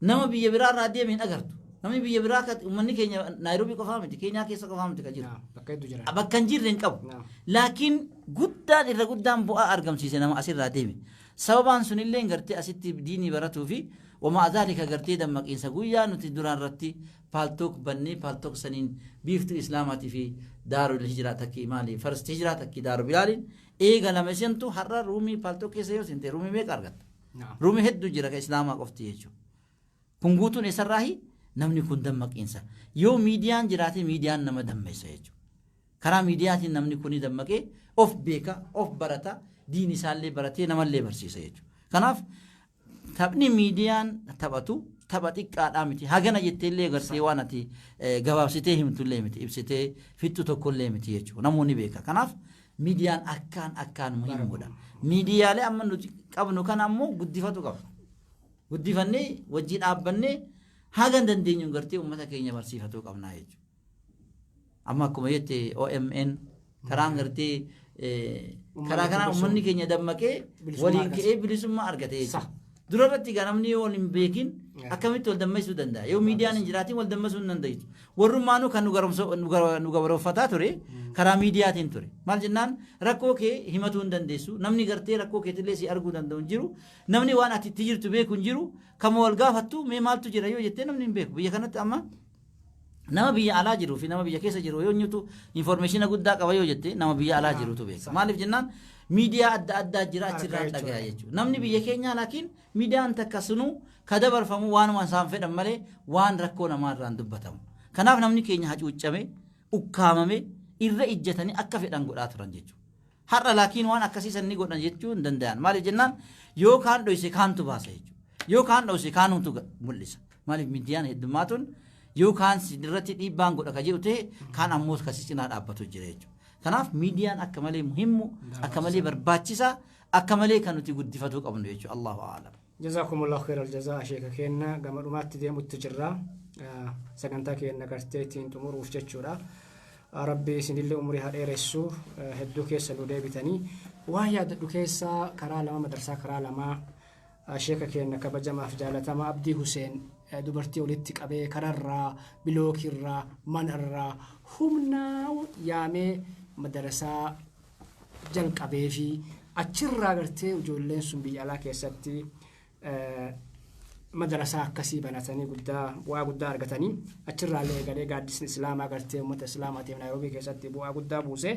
Nama biyya biraarraa deeme hin agartu. Namni biyya biraa kan uummanni keenya Naayiroobii qofaa miti, Keenyaa keessa qofaa miti kan jiru. Bakka hedduu jira. Bakka hin jirre hin qabu. Laakiin guddaan irra guddaan bu'aa argamsiise nama asirraa deeme. Sababaan sunillee gartee asitti diinii baratuu fi wamaa zaalika gartee dammaqiinsa guyyaa nuti duraan irratti Paltalk bannee, Paltalk saniin Biiftuu islaamaatii fi Daarul Hijiraa takkii maali First Hijiraa takkii Daaru Bilaaliin eegalame sentu har'a roomii Paltalk keessa yoo seente roomii meeqa argatta? Roomii hedduu jira ka islaamaa qofti jechuudha. Kun guutuun eessarraahi? Namni kun dammaqiinsa. Yoo miidiyaan jiraate miidiyaan nama dammeessa jechuudha. Karaa miidiyaatiin namni kuni dammaqee of beeka, of barata, diin isaallee baratee namallee barsiisa jechuudha. Kanaaf taphni miidiyaan taphatu tapha xiqqaadhaa miti. Hagana jetteellee gartee waan ati gabaabsitee himtullee miti, ibsitee fixxu tokkollee miti jechuudha. Namoonni beeka. Kanaaf miidiyaan akkaan akkaan muhiimudha. Miidiyaalee amma nuti qabnu kana ammoo guddifatu qaba. Guddifannee wajjii dhaabbannee Haga hin dandeenyuun gartee uummata keenya barsiifatuu qabnaa jechuudha. Amma akkuma jette OMN karaan gartee karaa kanaan uummanni keenya dammaqee waliin ka'ee bilisummaa argate jechuudha. Dura irratti egaa namni yoo wal hin beekin akkamitti wal dammaysuu danda'a? Yoo miidiyaan hin jiraatin wal dammasuu hin dandeessu. Warrummaanuu kan nu gabarooffataa ture karaa miidiyaatiin ture. Maal jennaan rakkoo kee himatuu hin dandeessu. Namni gartee rakkoo keetillee si arguu danda'u hin jiru. Namni waan ati itti jirtu beeku hin jiru. Kama wal gaafattu mee maaltu jira yoo jettee namni hin beeku. Biyya kanatti amma nama biyya alaa jiruu fi nama biyya keessa jiru yoo eenyutu informationa guddaa qaba yoo jette nama biyya alaa jirutu beeka. Maaliif jennaan miidiyaa adda addaa jira achirraa dhagaya jechuudha. Namni biyya keenyaa laakiin miidiyaan takka sunuu ka dabarfamu waanuma isaan fedhan malee waan rakkoo namaa irraan dubbatamu. Kanaaf namni keenya hacuuccame, ukkaamame, irra ijjatanii akka fedhan godhaa turan jechuudha. Har'a laakiin waan akkasii san ni godhan jechuu hin danda'an. Maaliif jennaan yoo kaan dhoyse kaantu baasa jechuudha. Yoo kaan dhoyse kaanutu mul'isa. Maaliif miidiyaan heddummaatuun yoo kaan irratti dhiibbaan godha ka jedhu ta'e kaan ammoo kasi cinaa dhaabbatu jira jechuudha. Kanaaf miidiyaan akka malee muhimmu, akka malee barbaachisaa, akka malee kan nuti guddifatuu qabnu jechuudha. Allahu a'lam. Jazakumullahu khairal jazaa sheeka keenna gama dhumaatti deemutti jirra. Sagantaa keenna gartee ittiin xumuruuf jechuudha. Rabbi isinillee umurii haa dheeressu hedduu keessa nu deebitanii. Waan yaadadhu keessaa karaa lama madarsaa karaa lamaa sheeka keenna kabajamaaf jaalatama Abdii Huseen dubartii walitti qabee kararraa bilookirraa manarraa humnaa yaamee madarasaa jalqabee fi achirraa gartee ijoolleen sun biyya alaa keessatti madarasaa akkasii banatanii guddaa bu'aa guddaa argatanii achirraa illee eegalee gaaddisni islaamaa gartee uummata islaamaatiif Naayiroobii keessatti bu'aa guddaa buuse.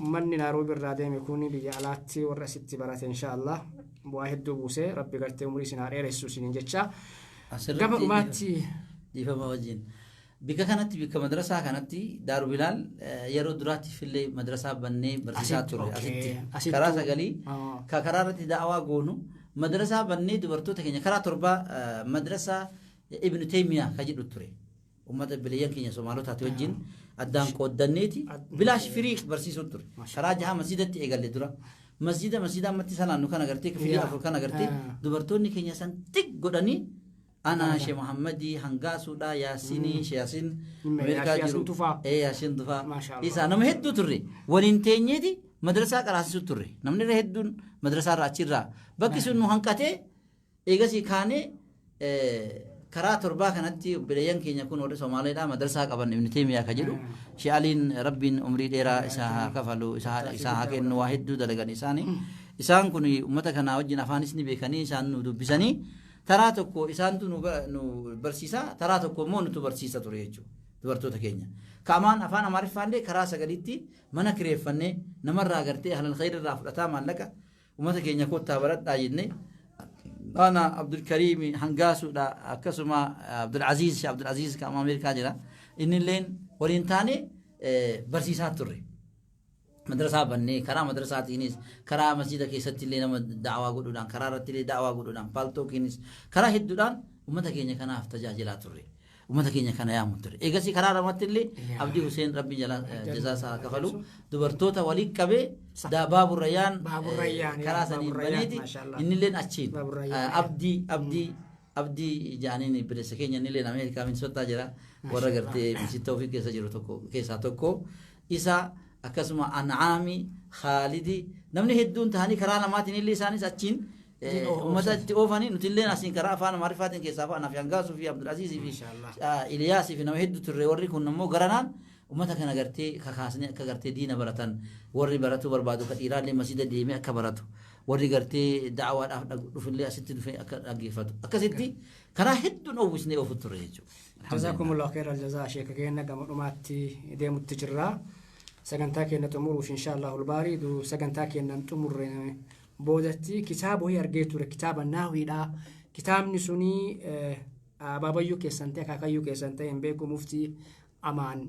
Uummanni Naayiroobii irraa deeme kun biyya alaatti warra asitti barate inshaallah bu'aa hedduu buuse rabbi gartee umurii isin haa dheeressu isiniin jecha. Gama dhumaatti. Dhiifama wajjin. Bikka kanatti bikka madrasaa kanatti Daaru Bilaal yeroo duraatiif illee madrasaa bannee barsiisaa turre asitti karaa sagalii ka karaa irratti da'awaa goonu madrasaa bannee dubartoota keenya karaa torbaa madrasaa Ibnu Teeymiyaa ka jedhu ture. Uummata bileeyyan keenya Somaalotaati wajjin addaan qooddanneeti bilaash firii barsiisuu ture. Karaa jaha masjidatti eegalle dura. Masjida masjida ammatti salaannu kan agartee kifilii afur kan agartee dubartoonni keenya san tik godhanii Ana She Muhammadii Hangaasuudha Yaasinii She Yaasin Ameerikaa jiru ee Yaasin Tufaa isaa nama hedduu turre waliin teenyeeti madrasaa qaraasisuu turre namni irra hedduun madrasaa irraa achirraa bakki sun nu hanqatee eegasii kaanee karaa torbaa kanatti obboleeyyan keenya kun warri Somaaleedhaa madrasaa qaban Ibn Teemiyaa ka jedhu She Aliin Rabbiin umrii dheeraa isaa haa kafalu isaa haa kennu waa hedduu dalagan isaanii isaan kun ummata kanaa wajjin afaanis ni beekanii isaan nu dubbisanii Taraa tokko isaantu nu nu barsiisa, taraa tokko immoo nutu barsiisa ture jechuudha dubartoota keenya. Ka'amaan afaan Amaariffaallee karaa sagaliitti mana kireeffannee namarraa gartee ahlal khayr irraa fudhataa maallaqa ummata keenya kottaa baradhaa jennee ana Abdulkariimi Hangaasuudha akkasuma Abdulaziz Abdulaziz ka'ama Ameerikaa jira innilleen waliin taanee barsiisaa turre. Madrasaa bannee karaa madrasaatiinis karaa masjida keessatti illee nama da'awaa godhuudhaan karaa irratti illee da'awaa godhuudhaan paaltookiinis karaa hedduudhaan ummata keenya kanaaf tajaajilaa turre. Ummata keenya kana yaamu ture. Eegasii karaa lamatti illee Abdii Huseen Rabbiin jalaa jazaa isaa haa kafalu dubartoota walii qabee Baaburrayyaan karaa saniin baneeti innilleen achiin Abdii Abdii Abdii jaaniin bilisa keenya innilleen Ameerikaa Minisootaa jira warra gartee Masjid Tawfiq keessa jiru tokko keessaa tokko Isa, akkasuma An'aami, Khaalidi, namni hedduun tahanii karaa lamaatiin illee isaanis achiin ummata itti oofanii nuti illeen asiin karaa afaan Amaariffaatiin keessaa fa'aa fi Hangaasuu fi Abdulaziizii fi Iliyaasii fi nama hedduu turre warri kun immoo garanaan ummata kana gartee kakaasnee akka gartee diina baratan warri baratuu barbaadu ka dhiiraallee masjida deemee akka baratu warri gartee da'awaadhaaf dhufillee asitti dhufee akka dhaggeeffatu akkasitti karaa hedduun oowwisnee oofu turre jechuudha. Jazakumullahu khairal jazaa sheeka keenya gama dhumaatti deemutti jirra. Sagantaa keenya xumuruuf inshaallahu baarii du sagantaa keenyan xumurre boodatti kitaaba wayii argee ture kitaaba naawiidha. Kitaabni suni abaabayyuu keessan ta'e akaakayyuu keessan ta'e hin beeku muftii amaan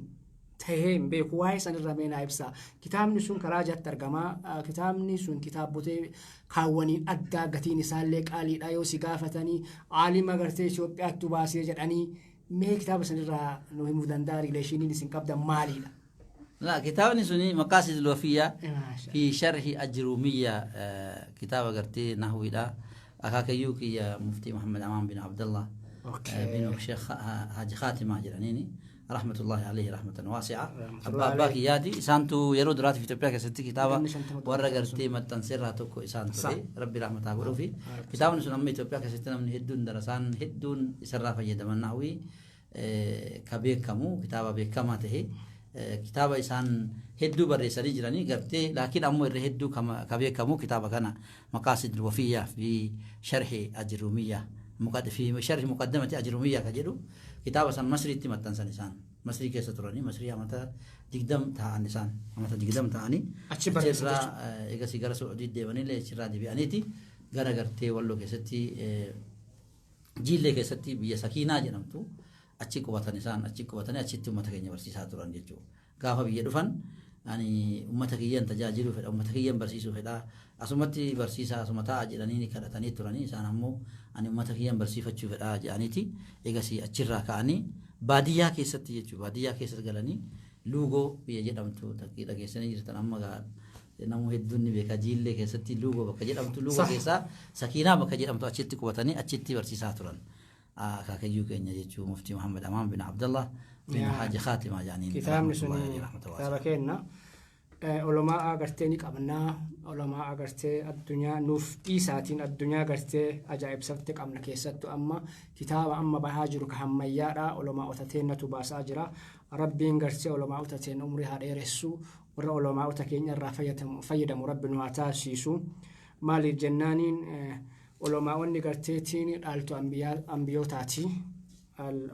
tahee hin beeku waa'ee sanirra mee naa ibsa. Kitaabni sun karaa jatti argama. Kitaabni sun kitaabotee kaawwaniin addaa gatiin isaallee qaaliidha yoo si gaafatanii aalima gartee Itoophiyaattu baasee jedhanii mee kitaaba sanirraa nu himuu danda'a rileeshiniin isin qabdan maaliidha? La kitaabni suni maqaasidul wafiyyaa fi sharhi ajrumiyya kitaaba gartee nahwiidha. Akaakayyuu kiyya muftii Muhammad Amaan bin Abdallah Binu Sheekh Haji Khaatimaa jedhaniini. Rahmatullahi alayhi rahmatan waasi'a. Rahmatullahi Abbaa abbaa alayhi. kiyyaati. Isaantu yeroo duraatiif Itoophiyaa keessatti kitaaba 50 warra gartee maxxanseerraa tokko isaan ture. Rabbi rahmataa godhuufi. Kitaabni sun amma Itoophiyaa keessatti namni hedduun darasaan hedduun isarraa fayyadaman nahwii ka beekamu kitaaba beekamaa tahe kitaaba isaan hedduu barreessanii jiranii gartee, laakiin ammoo irra hedduu ka beekamu kitaaba kana, Maqaasid Wafiyyaa fi Sharhi Ajrumiyyaa, fi Sharhi Muqaddamati Ajrumiyyaa ka jedhu. Kitaaba san Masriitti maxxansan. Isaan Masrii keessa turanii, Masrii amata 20 ta'an, isaan amata 20 ta'anii Achi barreessan. Achirraa eegasii gara Suudii deemanillee, achirraa deebi'aniiti gara gartee Walloo keessatti, Jiillee keessatti biyya Sakiinaa jedhamtu achi qubatan. Isaan achi qubatanii achitti uummata keenya barsiisaa turan jechuudha. Gaafa biyya dhufan, ani uummata kiyyan tajaajiluu fedha, uummata kiyyan barsiisuu fedha, asumatti barsiisaa asuma ta'a jedhanii kadhatanii turanii. Isaan ammoo ani uummata kiyyan barsiifachuu fedha jedhaniiti eegasii achirraa ka'anii baadiyyaa keessatti jechuudha, baadiyyaa keessa galanii Luugoo biyya jedhamtu takkii dhageessanii jirtan, amma namuu hedduun ni beeka. Jiillee keessatti Luugoo bakka jedhamtu, Luugoo keessaa Sakiinaa bakka jedhamtu achitti qubatanii achitti barsiisaa turan. Akaakayyuu keenya jechuu, Muftii Muhammad Amaan bin Abdallah bin Haji Khaatimaa jedhaniin. Kitaabni sun kitaaba kenna. Ulamaa agartee ni qabnaa. Ulamaa agartee addunyaa nuuf dhiisaatiin addunyaa gartee ajaa'ibsatti qabna. Keessattuu amma kitaaba amma bahaa jiru ka hammayyaadha. Ulamaa otateennatu baasaa jira. Rabbiin gartee ulamaa otateen umrii haa dheeressu. Warra ulamaa keenya irraa fayyadamu Rabbi nu haa taasisu. Maaliif jennaaniin, ulamaa'onni garteetiin dhaaltu ambiyootaati.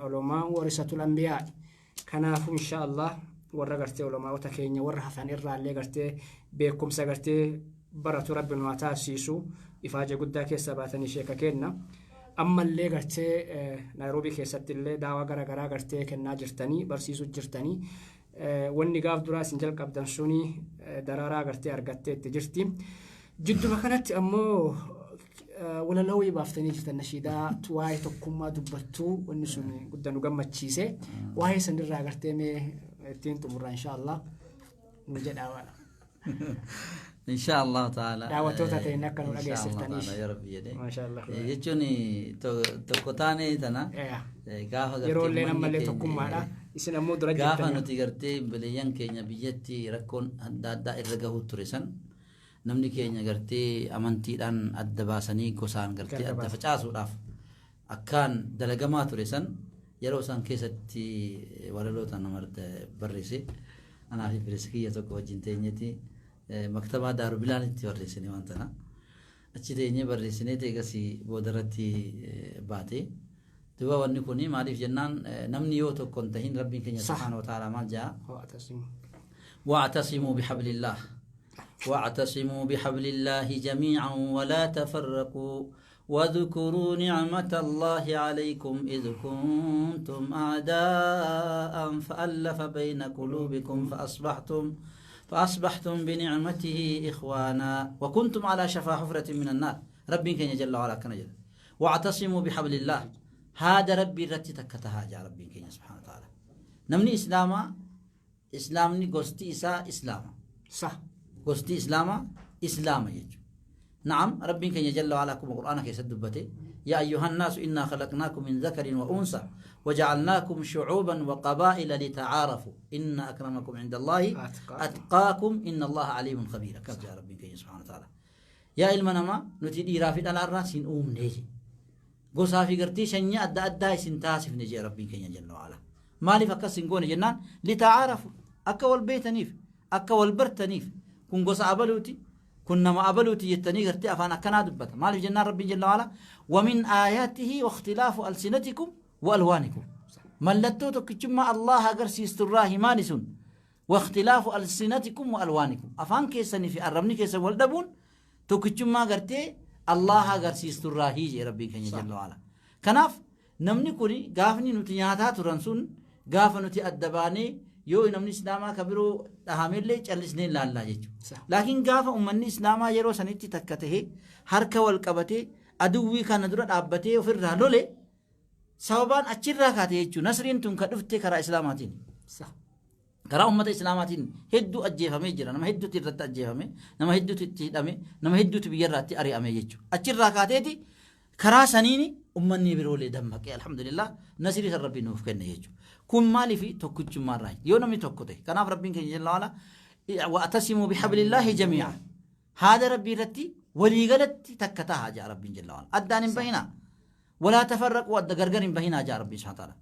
Ulamaa warisatul ambiyaa. Kanaafuu insha Allah warra gartee ulamaa'ota keenya warra hafan irraallee gartee beekumsa gartee baratu Rabbi nu haa taasisu. Ifaaje guddaa keessa baatanii sheeka kenna. Ammallee gartee Naayiroobii keessatti illee daawaa gara garaa gartee kennaa jirtanii, barsiisuu jirtanii. Wanni gaaf duraa isin jalqabdan suni daraaraa gartee argattee itti jirti. Jidduma kanatti ammoo walaloo baaftanii jirtan, nashiidaa waa'ee tokkummaa dubbattuu. Wanni sun guddaa nu gammachiise. Waa'ee sanirraa gartee mee ittiin xumurra insha Allah nu jedhaa waan. Insha Allah ta'ala. Daawwattoota ta'in akka nu dhageessiftaniif. Ya Rabbi jedhee. Maasha Allah. Jechuun tokko taanee tana gaafa gartee Yeroo illee uummanni ammallee keenya- tokkummaadha. Isin ammoo dura Gaafa jirtanii. nuti gartee bileeyyan keenya biyyatti rakkoon adda addaa irra gahuu ture san, namni keenya gartee amantiidhaan adda baasanii gosaan gartee Gargar adda baasan. facaasuudhaaf akkaan dalagamaa ture san, yeroo isaan keessatti walaloota nama barreesse. Anaa fi bireessa kiyya tokko wajjin teenyeeti maktabaa Daaru Bilaalitti barreessine. Waan tana achi teenyee barreessinee eegasii boodarratti baate. Duuba wanni kun maaliif jennaan, namni yoo tokko hin tahin, Rabbiin keenya subhaanahu wa ta'ala maal jedha? واعتصموا. واعتصموا بحبل الله، واعتصموا بحبل الله جميعا ولا تفرقوا واذكروا نعمة الله عليكم إذ كنتم أعداء فألف بين قلوبكم فأصبحتم بنعمته إخوانا وكنتم على شفا حفرة من النار. ربي كان جل وعلا كان جل واعتصموا بحبل الله، هذا ربي رتي تكتها جا ربي كان سبحانه وتعالى. نمني إسلاما، islaamni gosti isaa islaama. Gosti islaamaa islaama jechuudha. Na'am, Rabbiin keenya jalla wa'ala akkuma Qur'aana keessatti dubbate: يا أيها الناس إنا خلقناكم من ذكر وأنثى وجعلناكم شعوبا وقبائل لتعارفوا إن أكرمكم عند الله أتقاكم. أتقاكم إن الله عليم خبير. Akkas jaa Rabbiin keenya subhaana ta'ala. Yaa ilma namaa, nuti dhiiraa fi dhalaarraa sin uumne je. Gosaa fi gartee sanyii adda addaa isin taasifne jee Rabbiin keenya jalla wa'ala. Maaliif akkas hin goone jennaan, لتعارفوا, akka wal beetaniif, akka wal bartaniif. Kun gosa abaluuti, kun nama abaluuti jettanii gartee afaan akkanaa dubbata. Maaliif jennaan, Rabbiin jalla wa'ala: ومن آياته واختلاف ألسنتكم وألوانكم. Mallattoo tokkichummaa Allah agarsiisturraa himaani sun واختلاف ألسنتكم وألوانكم, afaan keessanii fi arrabni keessan wal dhabuun tokkichummaa gartee Allah agarsiisturraa jee Rabbiin keenya jalla wa'ala. Kanaaf namni kuni gaafni nuti nyaataa turan sun, gaafa nuti adda baanee yoo namni islaamaa ka biroo dhahamellee callisnee laallaa jechuudha. Laakiin gaafa ummanni islaamaa yeroo sanitti takka tahee harka wal qabatee aduwwii kana dura dhaabbatee ofirraa lole, sababaan achirraa kaate jechuudha. Nasriin tun ka dhufte karaa islaamaatiin. Karaa ummata islaamaatiin hedduu ajjeefamee jira. Nama hedduutu irratti ajjeefame, nama hedduutu itti hidhame, nama hedduutu biyyarraa itti ari'ame jechuudha. Achirraa kaateeti Karaa saniini ummanni biroolee dammaqee alhamdulillah nasrii san rabbiin nuuf kenne jechuudha. Kun maaliif tokkichummaa irraa yoo namni tokko ta'e kanaaf rabbiin keenya jalla waala wa'tasimuu bihablillaahi jamii'a haada rabbii irratti waliigalatti takka tahaa jaa rabbiin jalla waala addaan hin bahinaa walaa tafarraquu adda gargar hin bahinaa jaa rabbiin subhaana ta'ala.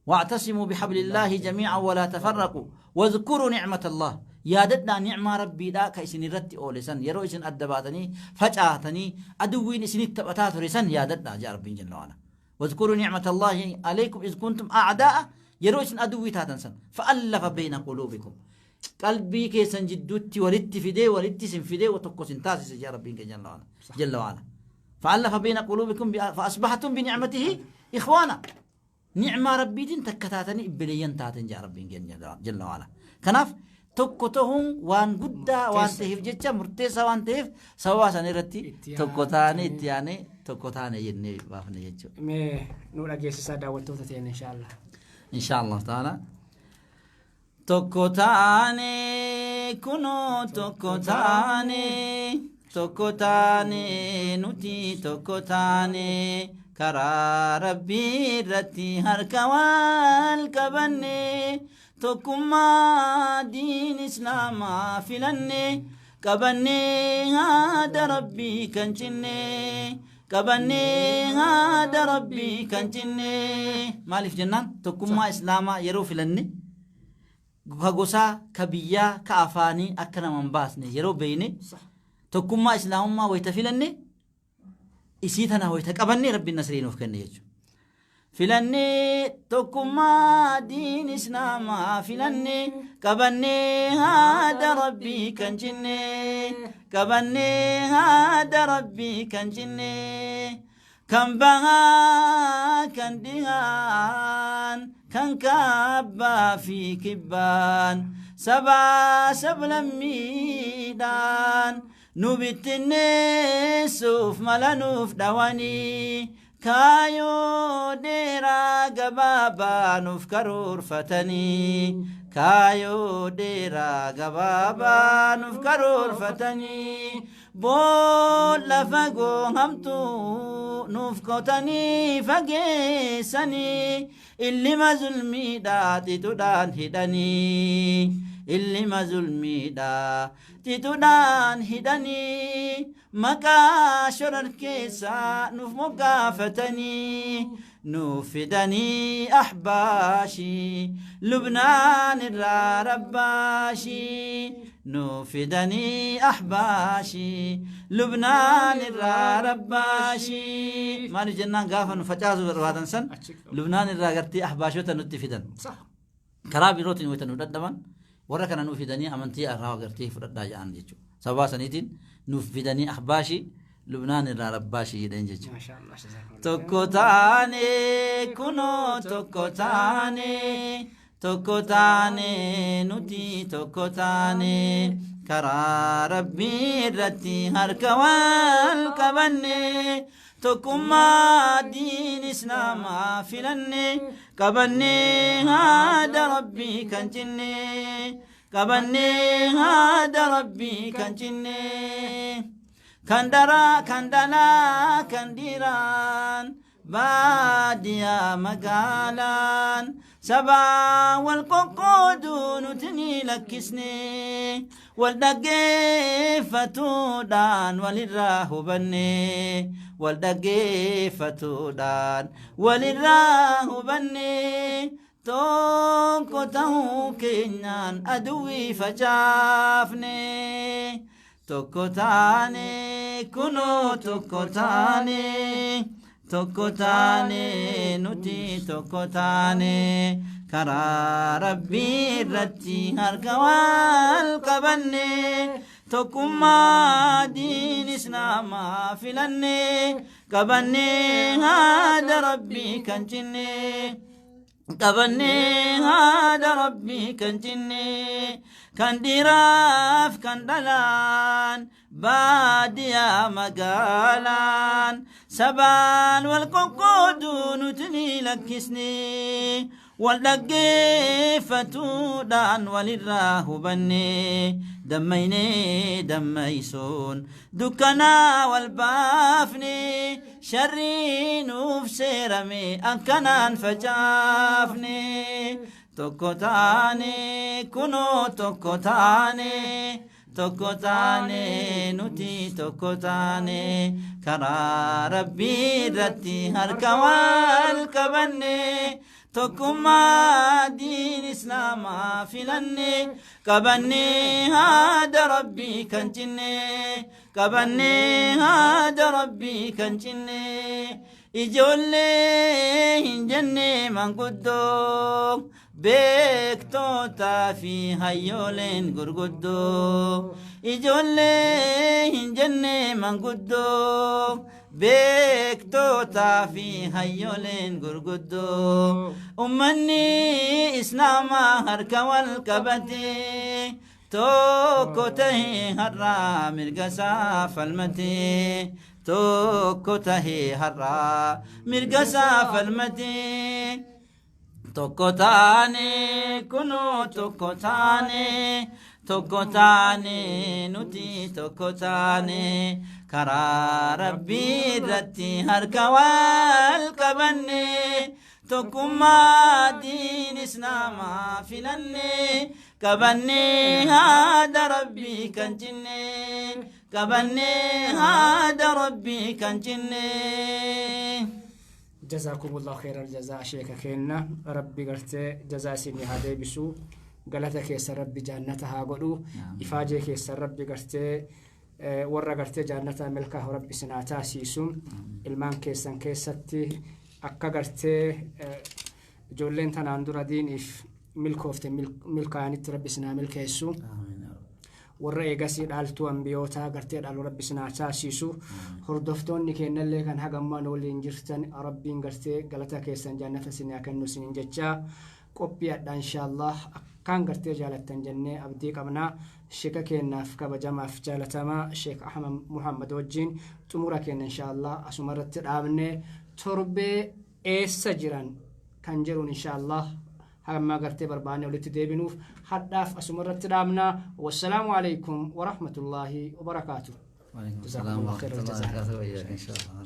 واعتصموا بحبل الله جميعا ولا تفرقوا واذكروا نعمة الله يا ددنا نعمة ربي لا كإسن الرت أولسن يرو إسن أدباتني فجأتني أدوين إسن التبتات رسن يا ددنا جاء ربي جل وعلا واذكروا نعمة الله عليكم إذ كنتم أعداء يرو إسن أدوي تاتنسن فألف بين قلوبكم قلبي كيسن جدوتي ولدت فدي ولدت سنفدي وتقوسن تاسس يا ربي جل وعلا جل وعلا فألف بين قلوبكم فأصبحتم بنعمته إخوانا نعمة ربي دين تكتاتني إبليين تاتن جا ربي جل وعلا كناف tokko waan guddaa waan ta'eef jecha murteessaa waan ta'eef sababa sana irratti tokko taane itti aanee tokko taane jennee baafne jechuudha. Mee nu dhageessisaa daawwattoota ta'an inshaallah. Inshaallah ta'ala. Tokko taane kunoo tokko taane tokko taane nuti tokko taane karaa rabbii irratti harka wal qabanne tokkummaa diin islaamaa filanne qabanne haada rabbii kan cinne qabanne haada rabbii kan cinne maaliif jennaan tokkummaa islaamaa yeroo filanne ka gosaa ka biyyaa ka afaanii akka nama hin baasne yeroo beeyne tokkummaa islaamummaa wayita filanne isii tana wayita qabanne rabbiin nasrii nuuf kenne jechuudha. Filanne tokkummaa diin islaamaa filanne qabanne haada rabbii kan cinne qabanne haada rabbii kan cinne kan bahaa kan dhihaan kan kaabbaa fi kibbaan sabaa sablammiidhaan nu bittinneessuuf mala nuuf dhawanii kaayoo dheeraa gabaabaa nuuf karoorfatanii kaayoo dheeraa gabaabaa nuuf karoorfatanii boolla fagoo hamtuu nuuf qotanii fageessanii illima zulmiidhaa xixuudhaan hidhanii illima zulmiidhaa xixuudhaan hidhanii maqaa shororkeessaa nuuf moggaafatanii nuuf fidanii ahbaashii lubnaan irraa rabbaashii nuuf fidanii ahbaashii lubnaan irraa rabbaashii maaliif jennaan gaafa nu facaasuu barbaadan san lubnaan irraa gartee ahbaashota nutti fidan karaa birootiin wayita nu dadhaban warra kana nuuf fidanii amantii irraa gartee fudhadhaa jedhan jechuudha. Sababa saniitiin nuuf fidanii ahbaashii lubnaan irraa rabbaashii jedhan jechuudha. Tokko taane kunoo tokko taane tokko taane nuti tokko taane karaa rabbii irratti harka wal qabanne tokkummaa diin islaamaa filanne qabanne haada rabbii kan cinne qabanne haada rabbii kan cinne kan daraa kan dhalaa kan dhiiraan baadiyaa magaalaan sabaa wal qoqqooduu nuti ni lakkisne wal dhaggeeffatuudhaan walirraa hubanne wal dhaggeeffatuudhaan walirraa hubanne tokko ta'uu keenyaan aduwwii facaafne tokko taane kunoo tokko taane tokko taane nuti tokko taane karaa rabbii irratti harka wal qabanne tokkummaa diin islaamaa filanne qabanne haada rabbii kan cinne qabanne haada rabbii kan cinne kan dhiiraaf kan dhalaan baadiyaa magaalaan sabaan wal qoqqooduu nuti ni lakkisne Wal dhaggeeffatuudhaan walirraa hubanne, dammaynee dammaysuun dukkanaa wal baafne, sharrii nuuf seerame akkanaan facaafne. Tokko taane kunoo, tokko taane, tokko taane nuti, tokko taane karaa Rabbii irratti harka wal qabanne, tokkummaa diin Islaamaa filanne, qabanne haada Rabbii kan cinne, qabanne haada Rabbii kan cinne. Ijoollee hin jenne, manguddoo, beektootaa fi hayyooleen gurguddoo. Ijoollee hin jenne, manguddoo, beektootaa fi hayyooleen gurguddoo. Ummanni Islaamaa harka wal qabate, tokko tahee har'aa mirga isaa falmate, tokko tahee har'aa mirga isaa falmate. Tokko taane kunoo, tokko taane, tokko taane nuti, tokko taane karaa Rabbii irratti harka wal qabanne, tokkummaa diin Islaamaa filanne, qabanne haada Rabbii kan cinne, qabanne haada Rabbii kan cinne. جزاكم الله خير الجزاء. شيخ كينا ربي gartee jazaa isinii haa deebisu, galata keessa Rabbi jaannata haa godhu, ifaajee keessa Rabbi gartee warra gartee jaannata milkaa'u Rabbi isin haa taasisu. Ilmaan keessan keessatti akka gartee ijoolleen tanaan dura diiniif milkoofte milkaa'anitti Rabbi isin haa milkeessu. Warra eegasii dhaaltuu ambiyootaa gartee dhaalu Rabbi isin haa taasisu. Hordoftoonni kennallee kan hagammaa nu waliin jirtan, Rabbiin gartee galata keessan jannata isin haa kennu isiniin jechaa, qophii adha inshaallah akkaan gartee jaalattan jennee abdii qabnaa. Sheeka keennaaf kabajamaaf jaalatamaa Sheek Ahmad Muhammad wajjiin xumura kenna inshaallah asuma irratti dhaabne. Torbee eessa jiran kan jedhuun inshaallah hamma gartee barbaanne walitti deebinuuf hadhaaf asuma irratti dhaabna. Wassalaamu alaikum warahmatullaahi wabarakaatuh. وعليكم جزاكم السلام الله ورحمة خير الله الجزاء. وبركاته. وإياك إن شاء الله.